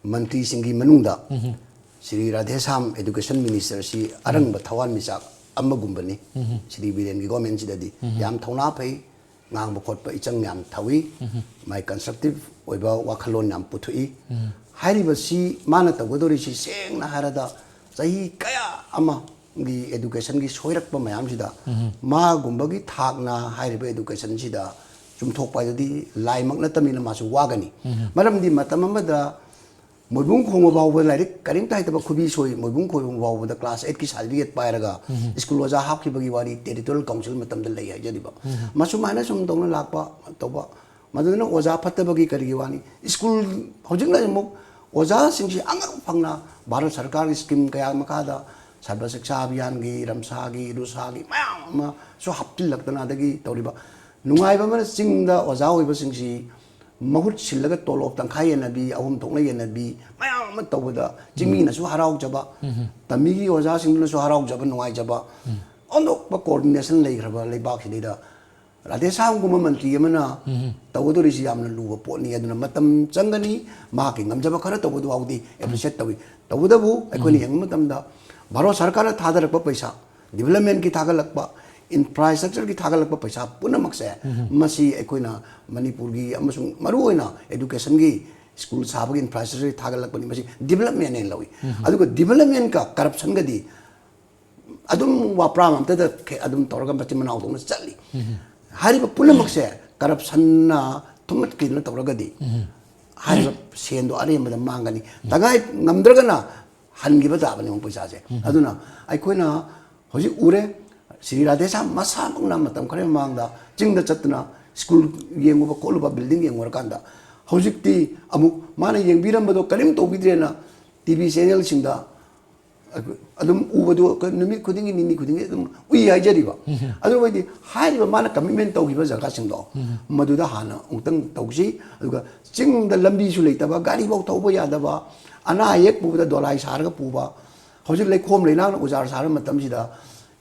ꯃꯟꯇ꯭ꯔꯤꯁꯤꯡꯒꯤ ꯃꯅꯨꯡꯗ ꯁ꯭ꯔꯤ ꯔꯥꯙꯦꯁ꯭ꯌꯥꯝ ꯑꯦꯗꯨꯀꯦꯁꯟ ꯃꯤꯅꯤꯁꯇꯔꯁꯤ ꯑꯔꯪꯕ ꯊꯋꯥꯟꯃꯤꯆꯥꯛ ꯑꯃꯒꯨꯝꯕꯅꯤ꯫ ꯁ꯭ꯔꯤ ꯕꯤꯔꯦꯟꯒꯤ ꯒꯣꯔꯃꯦꯟꯁꯤꯗꯗꯤ ꯌꯥꯝ ꯊꯧꯅꯥ ꯐꯩ, ꯉꯥꯡꯕ ꯈꯣꯠꯄ ꯏꯆꯪ ꯌꯥꯝ ꯊꯧꯏ, ꯃꯥꯏ ꯀꯟꯁꯇ꯭ꯔꯛꯇꯤꯞ ꯑꯣꯏꯕ ꯋꯥꯈꯜꯂꯣꯟ ꯌꯥꯝ ꯄꯨꯊꯣꯛꯏ꯫ ꯍꯥꯏꯔꯤꯕꯁꯤ ꯃꯥꯅ ꯇꯧꯒꯗꯧꯔꯤꯁꯤ ꯁꯦꯡꯅ ꯍꯥꯏꯔꯗ ꯆꯍꯤ ꯀꯌꯥ ꯑꯃꯒꯤ ꯑꯦꯗꯨꯀꯦꯁꯟꯒꯤ ꯁꯣꯏꯔꯛꯄ ꯃꯌꯥꯝꯁꯤꯗ ꯃꯥꯒꯨꯝꯕꯒꯤ ꯊꯥꯛꯅ ꯍꯥꯏꯔꯤꯕ ꯑꯦꯗꯨꯀꯦꯁꯟꯁꯤꯗ ꯆꯨꯝꯊꯣꯛꯄ ꯍꯥꯏꯗꯨꯗꯤ ꯂꯥꯏꯃꯛ ꯅꯠꯇꯕꯅꯤꯅ ꯃꯥꯁꯨ ꯋꯥꯒꯅꯤ꯫ ꯃꯔꯝꯗꯤ ꯃꯇꯝ ꯑꯃꯗ ꯃꯣꯏꯕꯨꯡ ꯈꯣꯡꯕ ꯐꯥꯎꯕ ꯂꯥꯏꯔꯤꯛ ꯀꯔꯤꯝꯇ ꯍꯩꯇꯕ ꯈꯨꯕꯤ ꯁꯣꯏ ꯃꯣꯏꯕꯨꯡ ꯈꯣꯡꯕ ꯐꯥꯎꯕꯗ ꯀ꯭ꯂꯥꯁ ꯑꯩꯠꯀꯤ ꯁꯥꯔꯇꯤꯐꯤꯀꯦꯠ ꯄꯥꯏꯔꯒ ꯁ꯭ꯀꯨꯜ ꯑꯣꯖꯥ ꯍꯥꯞꯈꯤꯕꯒꯤ ꯋꯥꯔꯤ ꯇꯦꯔꯤꯇꯣꯔꯤꯌꯦꯜ ꯀꯥꯎꯟꯁꯤꯜ ꯃꯇꯝꯗ ꯂꯩ ꯍꯥꯏꯖꯔꯤꯕ꯫ ꯃꯁꯨꯃꯥꯏꯅ ꯁꯨꯝ ꯇꯧꯅ ꯂꯥꯛꯄ ꯇꯧꯕ, ꯃꯗꯨꯅ ꯑꯣꯖꯥ ꯐꯠꯇꯕꯒꯤ ꯀꯔꯤꯒꯤ ꯋꯥꯅꯤ? ꯁ꯭ꯀꯨꯜ ꯍꯧꯖꯤꯛꯅ ꯑꯃꯨꯛ ꯑꯣꯖꯥꯁꯤꯡꯁꯤ ꯑꯉꯛ ꯐꯪꯅ ꯚꯥꯔꯠ ꯁꯔꯀꯥꯔꯒꯤ ꯁ꯭ꯀꯤꯝ ꯀꯌꯥ ꯃꯈꯥꯗ ꯁꯔꯕ ꯁꯤꯛꯁꯥ ꯑꯚꯤꯌꯥꯟꯒꯤ, ꯔꯝꯁꯥꯒꯤ, ꯔꯨꯁꯥꯒꯤ ꯃꯌꯥꯝ ꯑꯃꯁꯨ ꯍꯥꯞꯆꯤꯜꯂꯛꯇꯅ, ꯑꯗꯒꯤ ꯇꯧꯔꯤꯕ ꯅꯨꯡꯉꯥꯏꯕ ꯑꯃꯅ ꯆꯤꯡꯗ ꯑꯣꯖꯥ ꯑꯣꯏꯕꯁꯤꯡꯁꯤ ꯃꯍꯨꯠ ꯁꯤꯜꯂꯒ ꯇꯣꯂꯣꯞ ꯇꯪꯈꯥꯏ ꯌꯦꯟꯅꯕꯤ, ꯑꯍꯨꯝ ꯊꯣꯛꯅ ꯌꯦꯟꯅꯕꯤ ꯃꯌꯥꯝ ꯑꯃ ꯇꯧꯕꯗ ꯆꯤꯡꯃꯤꯅꯁꯨ ꯍꯔꯥꯎꯖꯕ, ꯇꯝꯃꯤꯒꯤ ꯑꯣꯖꯥꯁꯤꯡꯗꯨꯅꯁꯨ ꯍꯔꯥꯎꯖꯕ, ꯅꯨꯡꯉꯥꯏꯖꯕ, ꯑꯣꯟꯊꯣꯛꯄ ꯀꯣꯑꯣꯔꯗꯤꯅꯦꯁꯟ ꯂꯩꯈ꯭ꯔꯕ ꯂꯩꯕꯥꯛꯁꯤꯗꯩꯗ ꯔꯥꯙꯦꯁ꯭ꯌꯥꯝꯒꯨꯝꯕ ꯃꯟꯇ꯭ꯔꯤ ꯑꯃꯅ ꯇꯧꯒꯗꯧꯔꯤꯁꯤ ꯌꯥꯝꯅ ꯂꯨꯕ ꯄꯣꯠꯅꯤ꯫ ꯑꯗꯨꯅ ꯃꯇꯝ ꯆꯪꯒꯅꯤ, ꯃꯍꯥꯛꯀꯤ ꯉꯝꯖꯕ ꯈꯔ ꯇꯧꯕꯗꯨ ꯐꯥꯎꯗꯤ ꯑꯦꯄ꯭ꯔꯤꯁꯤꯌꯦꯠ ꯇꯧꯏ꯫ ꯇꯧꯕꯇꯕꯨ ꯑꯩꯈꯣꯏꯅ ꯌꯦꯡꯕ ꯃꯇꯝꯗ ꯚꯥꯔꯠ ꯁꯔꯀꯥꯔꯅ ꯊꯥꯗꯔꯛꯄ ꯄꯩꯁꯥ, ꯗꯤꯕꯂꯞꯃꯦꯟꯒꯤ ꯊꯥꯒꯠꯂꯛꯄ, ꯏꯟꯐ꯭ꯔꯥꯁ꯭ꯇ꯭ꯔꯛꯆꯔꯒꯤ ꯊꯥꯒꯠꯂꯛꯄ ꯄꯩꯁꯥ ꯄꯨꯝꯅꯃꯛꯁꯦ ꯃꯁꯤ ꯑꯩꯈꯣꯏꯅ ꯃꯅꯤꯄꯨꯔꯒꯤ ꯑꯃꯁꯨꯡ ꯃꯔꯨꯑꯣꯏꯅ ꯑꯦꯗꯨꯀꯦꯁꯟꯒꯤ ꯁ꯭ꯀꯨꯜ ꯁꯥꯕꯒꯤ ꯏꯟꯐ꯭ꯔꯥꯁ꯭ꯇ꯭ꯔꯛꯆꯔꯒꯤ ꯊꯥꯒꯠꯂꯛꯄꯅꯤ꯫ ꯃꯁꯤ ꯗꯤꯕꯂꯞꯃꯦꯟ ꯍꯥꯏꯅ ꯂꯧꯏ꯫ ꯑꯗꯨꯒ ꯗꯤꯕꯂꯞꯃꯦꯟꯒ ꯀꯔꯞꯁꯟꯒꯗꯤ ꯑꯗꯨꯝ ꯋꯥꯄ꯭ꯔꯥꯝ ꯑꯝꯇꯗ ꯈꯦ-, ꯑꯗꯨꯝ ꯇꯧꯔꯒ ꯃꯆꯤꯟ ꯃꯅꯥꯎꯗꯧꯅ ꯆꯠꯂꯤ꯫ ꯍꯥꯏꯔꯤꯕ ꯄꯨꯝꯅꯃꯛꯁꯦ ꯀꯔꯞꯁꯟꯅ ꯊꯨꯝꯃꯠꯈꯤꯗꯅ ꯇꯧꯔꯒꯗꯤ ꯍꯥꯏꯔꯤꯕ ꯁꯦꯟꯗꯣ ꯑꯔꯦꯝꯕꯗ ꯃꯥꯡꯒꯅꯤ꯫ ꯇꯉꯥꯏ ꯉꯝꯗ꯭ꯔꯒꯅ ꯍꯟꯈꯤꯕ ꯇꯥꯕꯅꯤ ꯑꯃꯨꯛ ꯄꯩꯁꯥꯁꯦ꯫ ꯑꯗꯨꯅ ꯑꯩꯈꯣꯏꯅ ꯍꯧꯖꯤꯛ ꯎꯔꯦ, ꯁ꯭ꯔꯤ ꯔꯥꯙꯦꯁ꯭ꯌꯥꯝ ꯃꯁꯥꯃꯛꯅ ꯃꯇꯝ ꯈꯔꯒꯤ ꯃꯃꯥꯡꯗ ꯆꯤꯡꯗ ꯆꯠꯇꯨꯅ ꯁ꯭ꯀꯨꯜ ꯌꯦꯡꯉꯨꯕ ꯈꯣꯠꯂꯨꯕ, ꯕꯤꯜꯗꯤꯡ ꯌꯦꯡꯉꯨꯔꯀꯥꯟꯗ ꯍꯧꯖꯤꯛꯇꯤ ꯑꯃꯨꯛ ꯃꯥꯅ ꯌꯦꯡꯕꯤꯔꯝꯕꯗꯣ ꯀꯔꯤꯝ ꯇꯧꯕꯤꯗ꯭ꯔꯦꯅ ꯇꯤ ꯚꯤ ꯆꯦꯅꯦꯜꯁꯤꯡꯗ ꯑꯗꯨꯝ ꯎꯕꯗꯨ ꯅꯨꯃꯤꯠ ꯈꯨꯗꯤꯡꯒꯤ, ꯅꯤꯅꯤ ꯈꯨꯗꯤꯡꯒꯤ ꯑꯗꯨꯝ ꯎꯏ ꯍꯥꯏꯖꯔꯤꯕ꯫ ꯑꯗꯨ ꯑꯣꯏꯗꯤ ꯍꯥꯏꯔꯤꯕ ꯃꯥꯅ ꯀꯃꯤꯠꯃꯦꯟ ꯇꯧꯈꯤꯕ ꯖꯒꯥꯁꯤꯡꯗꯣ ꯃꯗꯨꯗ ꯍꯥꯟꯅ ꯑꯃꯨꯛꯇꯪ ꯇꯧꯁꯤ꯫ ꯑꯗꯨꯒ ꯆꯤꯡꯗ ꯂꯝꯕꯤꯁꯨ ꯂꯩꯇꯕ, ꯒꯥꯔꯤꯐꯧ ꯊꯧꯕ ꯌꯥꯗꯕ, ꯑꯅꯥ ꯑꯌꯦꯛ ꯄꯨꯕꯗ ꯗꯣꯂꯥꯏ ꯁꯥꯔꯒ ꯄꯨꯕ, ꯍꯧꯖꯤꯛ ꯂꯩꯈꯣꯝ ꯂꯩꯅꯥꯡꯅ ꯎꯖꯥꯔ ꯁꯥꯔꯕ ꯃꯇꯝꯁꯤꯗ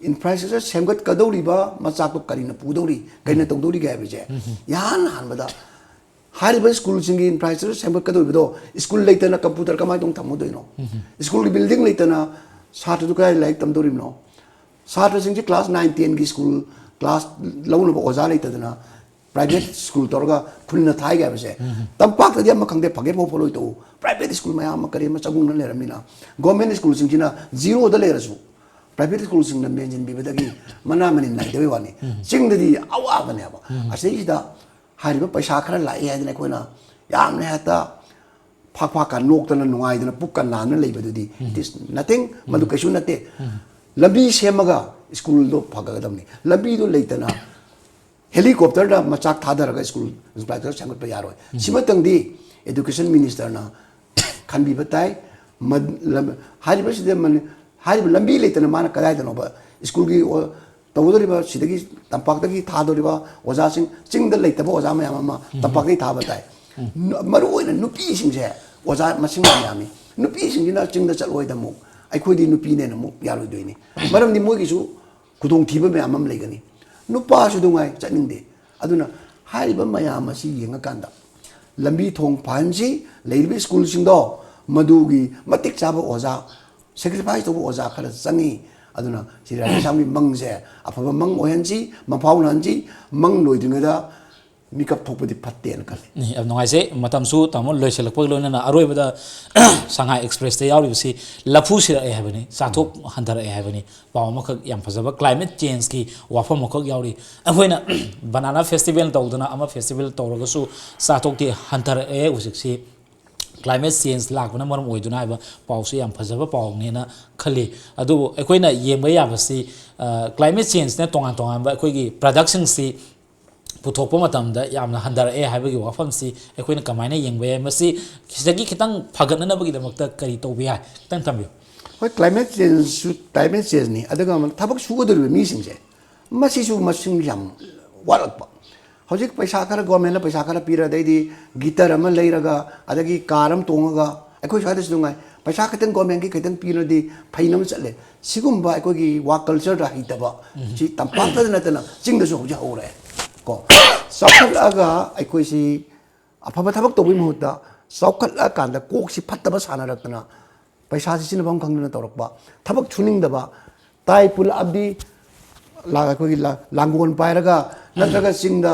ꯏꯟꯐ꯭ꯔꯥꯁ꯭ꯇ꯭ꯔꯛꯆꯔ ꯁꯦꯝꯒꯠꯀꯗꯧꯔꯤꯕ ꯃꯆꯥꯛꯇꯣ ꯀꯔꯤꯅ ꯄꯨꯗꯧꯔꯤ, ꯀꯔꯤꯅ ꯇꯧꯗꯧꯔꯤꯒꯦ ꯍꯥꯏꯕꯁꯦ ꯏꯍꯥꯟ ꯍꯥꯟꯕꯗ ꯍꯥꯏꯔꯤꯕ ꯁ꯭ꯀꯨꯜꯁꯤꯡꯒꯤ ꯏꯟꯐ꯭ꯔꯥꯁ꯭ꯇ꯭ꯔꯛꯆꯔ ꯁꯦꯝꯒꯠꯀꯗꯧꯔꯤꯕꯗꯣ, ꯁ꯭ꯀꯨꯜ ꯂꯩꯇꯅ ꯀꯝꯄ꯭ꯌꯨꯇꯔ ꯀꯃꯥꯏꯅ ꯇꯧꯅ ꯊꯝꯃꯨꯗꯣꯏꯅꯣ? ꯁ꯭ꯀꯨꯜꯒꯤ ꯕꯤꯜꯗꯤꯡ ꯂꯩꯇꯅ ꯁꯥꯇ꯭ꯔꯗꯨ ꯀꯗꯥꯏ ꯂꯥꯏꯔꯤꯛ ꯇꯝꯗꯧꯔꯤꯕꯅꯣ? ꯁꯥꯇ꯭ꯔꯁꯤꯡꯁꯤ ꯀ꯭ꯂꯥꯁ ꯅꯥꯏꯟ ꯇꯦꯟꯒꯤ ꯁ꯭ꯀꯨꯜ ꯀ꯭ꯂꯥꯁ ꯂꯧꯅꯕ ꯑꯣꯖꯥ ꯂꯩꯇꯗꯅ ꯄ꯭ꯔꯥꯏꯚꯦꯠ ꯁ꯭ꯀꯨꯜ ꯇꯧꯔꯒ ꯈꯨꯟꯅ ꯊꯥꯏꯒ ꯍꯥꯏꯕꯁꯦ, ꯇꯝꯄꯥꯛꯇꯗꯤ ꯑꯃ ꯈꯪꯗꯦ, ꯐꯒꯦ ꯐꯥꯎ ꯐꯂꯣꯏ ꯇꯧ, ꯄ꯭ꯔꯥꯏꯚꯦꯠ ꯁ꯭ꯀꯨꯜ ꯃꯌꯥꯝ ꯑꯃ ꯀꯔꯤ ꯑꯃ ꯆꯒꯨꯡꯅ ꯂꯩꯔꯝꯃꯤꯅ, ꯒꯣꯔꯃꯦꯟ ꯁ꯭ꯀꯨꯜꯁꯤꯡꯁꯤꯅ ꯖꯤꯔꯣꯗ ꯂꯩꯔꯁꯨ ꯄ꯭ꯔꯥꯏꯚꯦꯠ ꯁ꯭ꯀꯨꯜꯁꯤꯡꯅ ꯃꯦꯟꯁꯤꯟꯕꯤꯕꯗꯒꯤ ꯃꯅꯥ ꯃꯅꯤꯟ ꯅꯥꯏꯗꯕꯩ ꯋꯥꯅꯤ꯫ ꯆꯤꯡꯗꯗꯤ ꯑꯋꯥꯕꯅꯦꯕ꯫ ꯑꯁꯤꯗꯩꯁꯤꯗ ꯍꯥꯏꯔꯤꯕ ꯄꯩꯁꯥ ꯈꯔ ꯂꯥꯛꯑꯦ ꯍꯥꯏꯗꯅ ꯑꯩꯈꯣꯏꯅ ꯌꯥꯝꯅ ꯍꯦꯛꯇ ꯐꯥꯛ ꯐꯥꯛꯀ ꯅꯣꯛꯇꯅ ꯅꯨꯡꯉꯥꯏꯗꯅ ꯄꯨꯛꯀ ꯅꯥꯟꯅ ꯂꯩꯕꯗꯨꯗꯤ, it is nothing, ꯃꯗꯨ ꯀꯩꯁꯨ ꯅꯠꯇꯦ꯫ ꯂꯝꯕꯤ ꯁꯦꯝꯃꯒ ꯁ꯭ꯀꯨꯜꯗꯣ ꯐꯒꯗꯕꯅꯤ꯫ ꯂꯝꯕꯤꯗꯣ ꯂꯩꯇꯅ ꯍꯦꯂꯤꯀꯣꯞꯇꯔꯗ ꯃꯆꯥꯛ ꯊꯥꯗꯔꯒ ꯁ꯭ꯀꯨꯜ ꯏꯟꯐ꯭ꯔꯥꯁ꯭ꯇ꯭ꯔꯛꯆꯔ ꯁꯦꯝꯒꯠꯄ ꯌꯥꯔꯣꯏ꯫ ꯁꯤꯃꯇꯪꯗꯤ ꯑꯦꯗꯨꯀꯦꯁꯟ ꯃꯤꯅꯤꯁꯇꯔꯅ ꯈꯟꯕꯤꯕ ꯇꯥꯏ꯫ ꯃ-, ꯂꯝ-, ꯍꯥꯏꯔꯤꯕꯁꯤꯗ ꯃꯅꯤ-, ꯍꯥꯏꯔꯤꯕ ꯂꯝꯕꯤ ꯂꯩꯇꯅ ꯃꯥꯅ ꯀꯗꯥꯏꯗꯅꯣꯕ ꯁ꯭ꯀꯨꯜꯒꯤ ꯑꯣ-, ꯇꯧꯒꯗꯧꯔꯤꯕ, ꯁꯤꯗꯒꯤ ꯇꯝꯄꯥꯛꯇꯒꯤ ꯊꯥꯗꯧꯔꯤꯕ ꯑꯣꯖꯥꯁꯤꯡ, ꯆꯤꯡꯗ ꯂꯩꯇꯕ ꯑꯣꯖꯥ ꯃꯌꯥꯝ ꯑꯃ ꯇꯝꯄꯥꯛꯇꯒꯤ ꯊꯥꯕ ꯇꯥꯏ꯫ ꯅ-, ꯃꯔꯨ ꯑꯣꯏꯅ ꯅꯨꯄꯤꯁꯤꯡꯁꯦ ꯑꯣꯖꯥ ꯃꯁꯤꯡ ꯌꯥꯝ ꯌꯥꯝꯃꯤ꯫ ꯅꯨꯄꯤꯁꯤꯡꯁꯤꯅ ꯆꯤꯡꯗ ꯆꯠꯂꯣꯏꯗ ꯑꯃꯨꯛ, ꯑꯩꯈꯣꯏꯗꯤ ꯅꯨꯄꯤꯅꯦꯅ ꯑꯃꯨꯛ ꯌꯥꯔꯣꯏꯗꯣꯏꯅꯤ꯫ ꯃꯔꯝꯗꯤ ꯃꯣꯏꯒꯤꯁꯨ ꯈꯨꯗꯣꯡꯊꯤꯕ ꯃꯌꯥꯝ ꯑꯃ ꯂꯩꯒꯅꯤ꯫ ꯅꯨꯄꯥꯁꯨ ꯑꯗꯨꯉꯥꯏ ꯆꯠꯅꯤꯡꯗꯦ꯫ ꯑꯗꯨꯅ ꯍꯥꯏꯔꯤꯕ ꯃꯌꯥꯝ ꯑꯁꯤ ꯌꯦꯡꯉꯀꯥꯟꯗ ꯂꯝꯕꯤ ꯊꯣꯡ ꯐꯍꯟꯁꯤ, ꯂꯩꯔꯤꯕ ꯁ꯭ꯀꯨꯜꯁꯤꯡꯗꯣ ꯃꯗꯨꯒꯤ ꯃꯇꯤꯛ ꯆꯥꯕ ꯑꯣꯖꯥ, ꯁꯦꯀ꯭ꯔꯤꯐꯥꯏꯁ ꯇꯧꯕ ꯑꯣꯖꯥ ꯈꯔ ꯆꯪꯉꯤ꯫ ꯑꯗꯨꯅ ꯁꯤ ꯔꯥꯙꯦꯁ꯭ꯌꯥꯝꯒꯤ ꯃꯪꯁꯦ ꯑꯐꯕ ꯃꯪ ꯑꯣꯏꯍꯟꯁꯤ, ꯃꯪꯐꯥꯎꯅꯍꯟꯁꯤ, ꯃꯪ ꯂꯣꯏꯗ꯭ꯔꯤꯉꯩꯗ ꯃꯤꯀꯞ ꯊꯣꯛꯄꯗꯤ ꯐꯠꯇꯦꯅ ꯈꯜꯂꯤ꯫ ꯎꯝ, ꯌꯥꯝ ꯅꯨꯡꯉꯥꯏꯖꯩ꯫ ꯃꯇꯝꯁꯨ ꯇꯥꯃꯣ ꯂꯣꯏꯁꯤꯜꯂꯛꯄꯒ ꯂꯣꯏꯅꯅ ꯑꯔꯣꯏꯕꯗ ꯁꯉꯥꯏ ꯑꯦꯛꯁꯄ꯭ꯔꯦꯁꯇ ꯌꯥꯎꯔꯤꯕꯁꯤ ꯂꯐꯨ ꯁꯤꯔꯛꯑꯦ ꯍꯥꯏꯕꯅꯤ, ꯆꯥꯊꯣꯛ ꯍꯟꯊꯔꯛꯑꯦ ꯍꯥꯏꯕꯅꯤ꯫ ꯄꯥꯎ ꯑꯃꯈꯛ ꯌꯥꯝ ꯐꯖꯕ climate changeꯀꯤ ꯋꯥꯐꯝ ꯑꯃꯈꯛ ꯌꯥꯎꯔꯤ꯫ ꯑꯩꯈꯣꯏꯅ banana festival ꯇꯧꯗꯅ ꯑꯃ festival ꯇꯧꯔꯒꯁꯨ ꯆꯥꯊꯣꯛꯇꯤ ꯍꯟꯊꯔꯛꯑꯦ ꯍꯧꯖꯤꯛꯁꯤ꯫ Climate change ꯂꯥꯛꯄꯅ ꯃꯔꯝ ꯑꯣꯏꯗꯨꯅ ꯍꯥꯏꯕ ꯄꯥꯎꯁꯤ ꯌꯥꯝ ꯐꯖꯕ ꯄꯥꯎꯅꯦꯅ ꯈꯜꯂꯤ꯫ ꯑꯗꯨꯕꯨ ꯑꯩꯈꯣꯏꯅ ꯌꯦꯡꯕ ꯌꯥꯕꯁꯤ, ꯑ, climate changeꯅ ꯇꯣꯉꯥꯟ ꯇꯣꯉꯥꯟꯕ ꯑꯩꯈꯣꯏꯒꯤ productꯁꯤꯡꯁꯤ ꯄꯨꯊꯣꯛꯄ ꯃꯇꯝꯗ ꯌꯥꯝꯅ ꯍꯟꯊꯔꯛꯑꯦ ꯍꯥꯏꯕꯒꯤ ꯋꯥꯐꯝꯁꯤ ꯑꯩꯈꯣꯏꯅ ꯀꯃꯥꯏꯅ ꯌꯦꯡꯕ ꯌꯥꯏ? ꯃꯁꯤ ꯁꯤꯗꯒꯤ ꯈꯤꯇꯪ ꯐꯒꯠꯅꯅꯕꯒꯤꯗꯃꯛꯇ ꯀꯔꯤ ꯇꯧꯕ ꯌꯥꯏ? ꯈꯤꯇꯪ ꯊꯝꯕꯤꯌꯨ꯫ ꯍꯣꯏ, climate changeꯁꯨ climate changeꯅꯤ, ꯑꯗꯨꯒ ꯊꯕꯛ ꯁꯨꯒꯗꯧꯔꯤꯕ ꯃꯤꯁꯤꯡꯁꯦ, ꯃꯁꯤꯁꯨ ꯃꯁꯤꯡ ꯌꯥꯝ ꯋꯥꯠꯂꯛꯄ꯫ ꯍꯧꯖꯤꯛ ꯄꯩꯁꯥ ꯈꯔ, ꯒꯣꯔꯃꯦꯟꯅ ꯄꯩꯁꯥ ꯈꯔ ꯄꯤꯔ, ꯑꯗꯩꯗꯤ ꯒꯤꯇꯔ ꯑꯃ ꯂꯩꯔꯒ, ꯑꯗꯒꯤ ꯀꯥꯔ ꯑꯃ ꯇꯣꯡꯉꯒ, ꯑꯩꯈꯣꯏ ꯁ꯭ꯋꯥꯏꯗꯁꯨ ꯅꯨꯡꯉꯥꯏ, ꯄꯩꯁꯥ ꯈꯤꯇꯪ ꯒꯣꯔꯃꯦꯟꯒꯤ ꯈꯤꯇꯪ ꯄꯤꯔꯗꯤ ꯐꯩꯅ ꯑꯃ ꯆꯠꯂꯦ꯫ ꯁꯤꯒꯨꯝꯕ ꯑꯩꯈꯣꯏꯒꯤ ꯋꯥ ꯀꯜꯆꯔꯗ ꯍꯩꯇꯕ ꯁꯤ ꯇꯝꯄꯥꯛꯇꯗ ꯅꯠꯇꯅ ꯆꯤꯡꯗꯁꯨ ꯍꯧꯖꯤꯛ ꯍꯧꯔꯛꯑꯦ꯫ ꯀꯣ, ꯆꯥꯎꯈꯠꯂꯛꯑꯒ ꯑꯩꯈꯣꯏꯁꯤ ꯑꯐꯕ ꯊꯕꯛ ꯇꯧꯕꯒꯤ ꯃꯍꯨꯠꯇ ꯆꯥꯎꯈꯠꯂꯛꯑꯀꯥꯟꯗ ꯀꯣꯛꯁꯤ ꯐꯠꯇꯕ ꯁꯥꯟꯅꯔꯛꯇꯅ ꯄꯩꯁꯥꯁꯤ ꯁꯤꯖꯤꯟꯅꯐꯝ ꯈꯪꯗꯅ ꯇꯧꯔꯛꯄ, ꯊꯕꯛ ꯁꯨꯅꯤꯡꯗꯕ, ꯇꯥꯏ ꯄꯨꯜꯂꯛꯑꯕꯗꯤ ꯂꯥ-, ꯑꯩꯈꯣꯏꯒꯤ ꯂꯥ-, ꯂꯥꯡꯒꯣꯜ ꯄꯥꯏꯔꯒ ꯅꯠꯇ꯭ꯔꯒ ꯆꯤꯡꯗ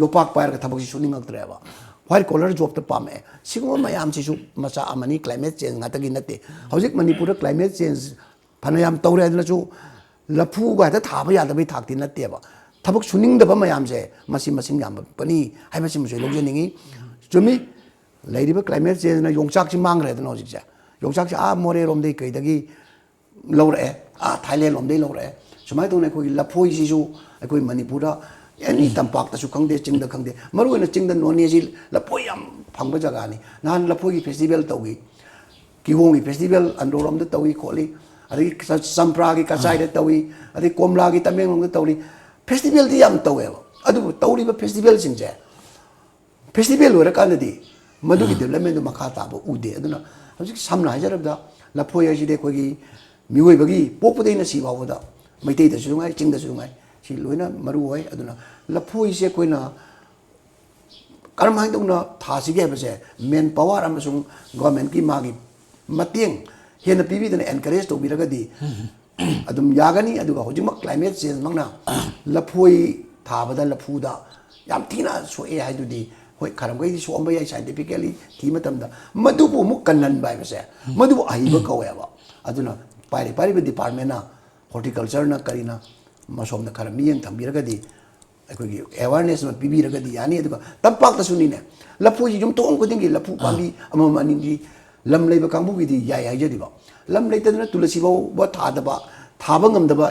ꯌꯣꯄꯥꯛ ꯄꯥꯏꯔꯒ ꯊꯕꯛꯁꯤ ꯁꯨꯅꯤꯡꯉꯛꯇ꯭ꯔꯦꯕ꯫ White collar jobꯇ ꯄꯥꯝꯃꯛꯑꯦ꯫ ꯁꯤꯒꯨꯝꯕ ꯃꯌꯥꯝꯁꯤꯁꯨ ꯃꯆꯥꯛ ꯑꯃꯅꯤ, climate change ꯉꯥꯛꯇꯒꯤ ꯅꯠꯇꯦ꯫ ꯍꯧꯖꯤꯛ ꯃꯅꯤꯄꯨꯔꯗ climate change ꯐꯅꯌꯥꯝ ꯇꯧꯔꯦ ꯍꯥꯏꯗꯨꯅꯁꯨ ꯂꯐꯨꯒ ꯍꯦꯛꯇ ꯊꯥꯕ ꯌꯥꯗꯕꯩ ꯊꯥꯛꯇꯤ ꯅꯠꯇꯦꯕ꯫ ꯊꯕꯛ ꯁꯨꯅꯤꯡꯗꯕ ꯃꯌꯥꯝꯁꯦ ꯃꯁꯤ ꯃꯁꯤꯡ ꯌꯥꯝꯕꯅꯤ ꯍꯥꯏꯕꯁꯤꯃꯁꯨ ꯑꯩ ꯂꯧꯖꯅꯤꯡꯉꯤ꯫ ꯆꯨꯝꯃꯤ, ꯂꯩꯔꯤꯕ climate changeꯅ ꯌꯣꯡꯆꯥꯛꯁꯤ ꯃꯥꯡꯈ꯭ꯔꯦꯗꯅ ꯍꯧꯖꯤꯛꯁꯦ꯫ ꯌꯣꯡꯆꯥꯛꯁꯤ ꯑꯥ ꯃꯣꯔꯦꯔꯣꯝꯗꯒꯤ ꯀꯩꯗꯒꯤ ꯂꯧꯔꯛꯑꯦ, ꯑꯥ ꯊꯥꯏꯂꯦꯟ ꯂꯣꯝꯗꯒꯤ ꯂꯧꯔꯛꯑꯦ꯫ ꯁꯨꯃꯥꯏꯅ ꯇꯧꯗꯅ ꯑꯩꯈꯣꯏꯒꯤ ꯂꯐꯣꯏꯁꯤꯁꯨ ꯑꯩꯈꯣꯏ ꯃꯅꯤꯄꯨꯔꯗ ꯑꯦꯅꯤ ꯇꯝꯄꯥꯛꯇꯁꯨ ꯈꯪꯗꯦ, ꯆꯤꯡꯗ ꯈꯪꯗꯦ, ꯃꯔꯨꯑꯣꯏꯅ ꯆꯤꯡꯗ ꯅꯣꯅꯦꯁꯤ ꯂꯐꯣꯏ ꯌꯥꯝ ꯐꯪꯕ ꯖꯒꯥꯅꯤ꯫ ꯅꯍꯥꯟ ꯂꯐꯣꯏꯒꯤ festival ꯇꯧꯏ, ꯀꯤꯍꯣꯝꯒꯤ festival ꯑꯟꯗ꯭ꯔꯣꯔꯣꯝꯗ ꯇꯧꯏ ꯈꯣꯠꯂꯤ, ꯑꯗꯒꯤ ꯆ-, ꯆꯝꯄ꯭ꯔꯥꯒꯤ ꯀꯆꯥꯏꯗ ꯇꯧꯏ, ꯑꯗꯩ ꯀꯣꯝꯂꯥꯒꯤ ꯇꯃꯦꯡꯂꯣꯡꯗ ꯇꯧꯔꯤ꯫ Festivalꯗꯤ ꯌꯥꯝ ꯇꯧꯋꯦꯕ, ꯑꯗꯨꯕꯨ ꯇꯧꯔꯤꯕ festivalꯁꯤꯡꯁꯦ festival ꯂꯣꯏꯔꯀꯥꯟꯗꯗꯤ ꯃꯗꯨꯒꯤ developmentꯗꯨ ꯃꯈꯥ ꯇꯥꯕ ꯎꯗꯦ꯫ ꯑꯗꯨꯅ ꯍꯧꯖꯤꯛ ꯁꯝꯅ ꯍꯥꯏꯖꯔꯕꯗ ꯂꯐꯣꯏ ꯍꯥꯏꯁꯤꯗꯤ ꯑꯩꯈꯣꯏꯒꯤ ꯃꯤꯑꯣꯏꯕꯒꯤ ꯄꯣꯛꯄꯗꯩꯅ ꯁꯤ ꯐꯥꯎꯕꯗ ꯃꯩꯇꯩꯗꯁꯨ ꯅꯨꯡꯉꯥꯏ, ꯆꯤꯡꯗꯁꯨ ꯅꯨꯡꯉꯥꯏ, ꯁꯤ ꯂꯣꯏꯅ ꯃꯔꯨ ꯑꯣꯏ꯫ ꯑꯗꯨꯅ ꯂꯐꯣꯏꯁꯦ ꯑꯩꯈꯣꯏꯅ ꯀꯔꯝꯍꯥꯏꯅ ꯇꯧꯅ ꯊꯥꯁꯤꯒꯦ ꯍꯥꯏꯕꯁꯦ man power ꯑꯃꯁꯨꯡ governmentꯀꯤ ꯃꯥꯒꯤ ꯃꯇꯦꯡ ꯍꯦꯟꯅ ꯄꯤꯕꯤꯗꯅ encourage ꯇꯧꯕꯤꯔꯒꯗꯤ ꯑꯗꯨꯝ ꯌꯥꯒꯅꯤ꯫ ꯑꯗꯨꯒ ꯍꯧꯖꯤꯛꯃꯛ climate changeꯃꯛꯅ ꯂꯐꯣꯏ ꯊꯥꯕꯗ ꯂꯐꯨꯗ ꯌꯥꯝ ꯊꯤꯅ ꯁꯣꯛꯑꯦ ꯍꯥꯏꯗꯨꯗꯤ, ꯍꯣꯏ, ꯈꯔ ꯃꯈꯩꯗꯤ ꯁꯣꯛꯑꯝꯕ ꯌꯥꯏ scientifically ꯊꯤꯕ ꯃꯇꯝꯗ꯫ ꯃꯗꯨꯕꯨ ꯑꯃꯨꯛ ꯀꯟꯍꯟꯕ ꯍꯥꯏꯕꯁꯦ, ꯃꯗꯨꯕꯨ ꯑꯍꯩꯕ ꯀꯧꯋꯦꯕ꯫ ꯑꯗꯨꯅ ꯄꯥꯏꯔꯤ ꯄꯥꯏꯔꯤꯕ departmentꯅ, horticultureꯅ ꯀꯔꯤꯅ ꯃꯁꯣꯝꯗ ꯈꯔ ꯃꯤꯠꯌꯦꯡ ꯊꯝꯕꯤꯔꯒꯗꯤ, ꯑꯩꯈꯣꯏꯒꯤ awareness ꯑꯃ ꯄꯤꯕꯤꯔꯒꯗꯤ ꯌꯥꯅꯤ꯫ ꯑꯗꯨꯒ ꯇꯝꯄꯥꯛꯇꯁꯨꯅꯤꯅꯦ, ꯂꯐꯣꯏꯁꯤ ꯌꯨꯝꯊꯣꯡ ꯈꯨꯗꯤꯡꯒꯤ ꯂꯐꯨ ꯄꯥꯝꯕꯤ ꯑꯃꯃꯝ ꯑꯅꯤꯗꯤ ꯂꯝ ꯂꯩꯕ ꯀꯥꯡꯕꯨꯒꯤꯗꯤ ꯌꯥꯏ ꯍꯥꯏꯖꯔꯤꯕ꯫ ꯂꯝ ꯂꯩꯇꯗꯅ ꯇꯨꯂꯁꯤ ꯐꯥꯎꯕ ꯊꯥꯗꯕ, ꯊꯥꯕ ꯉꯝꯗꯕ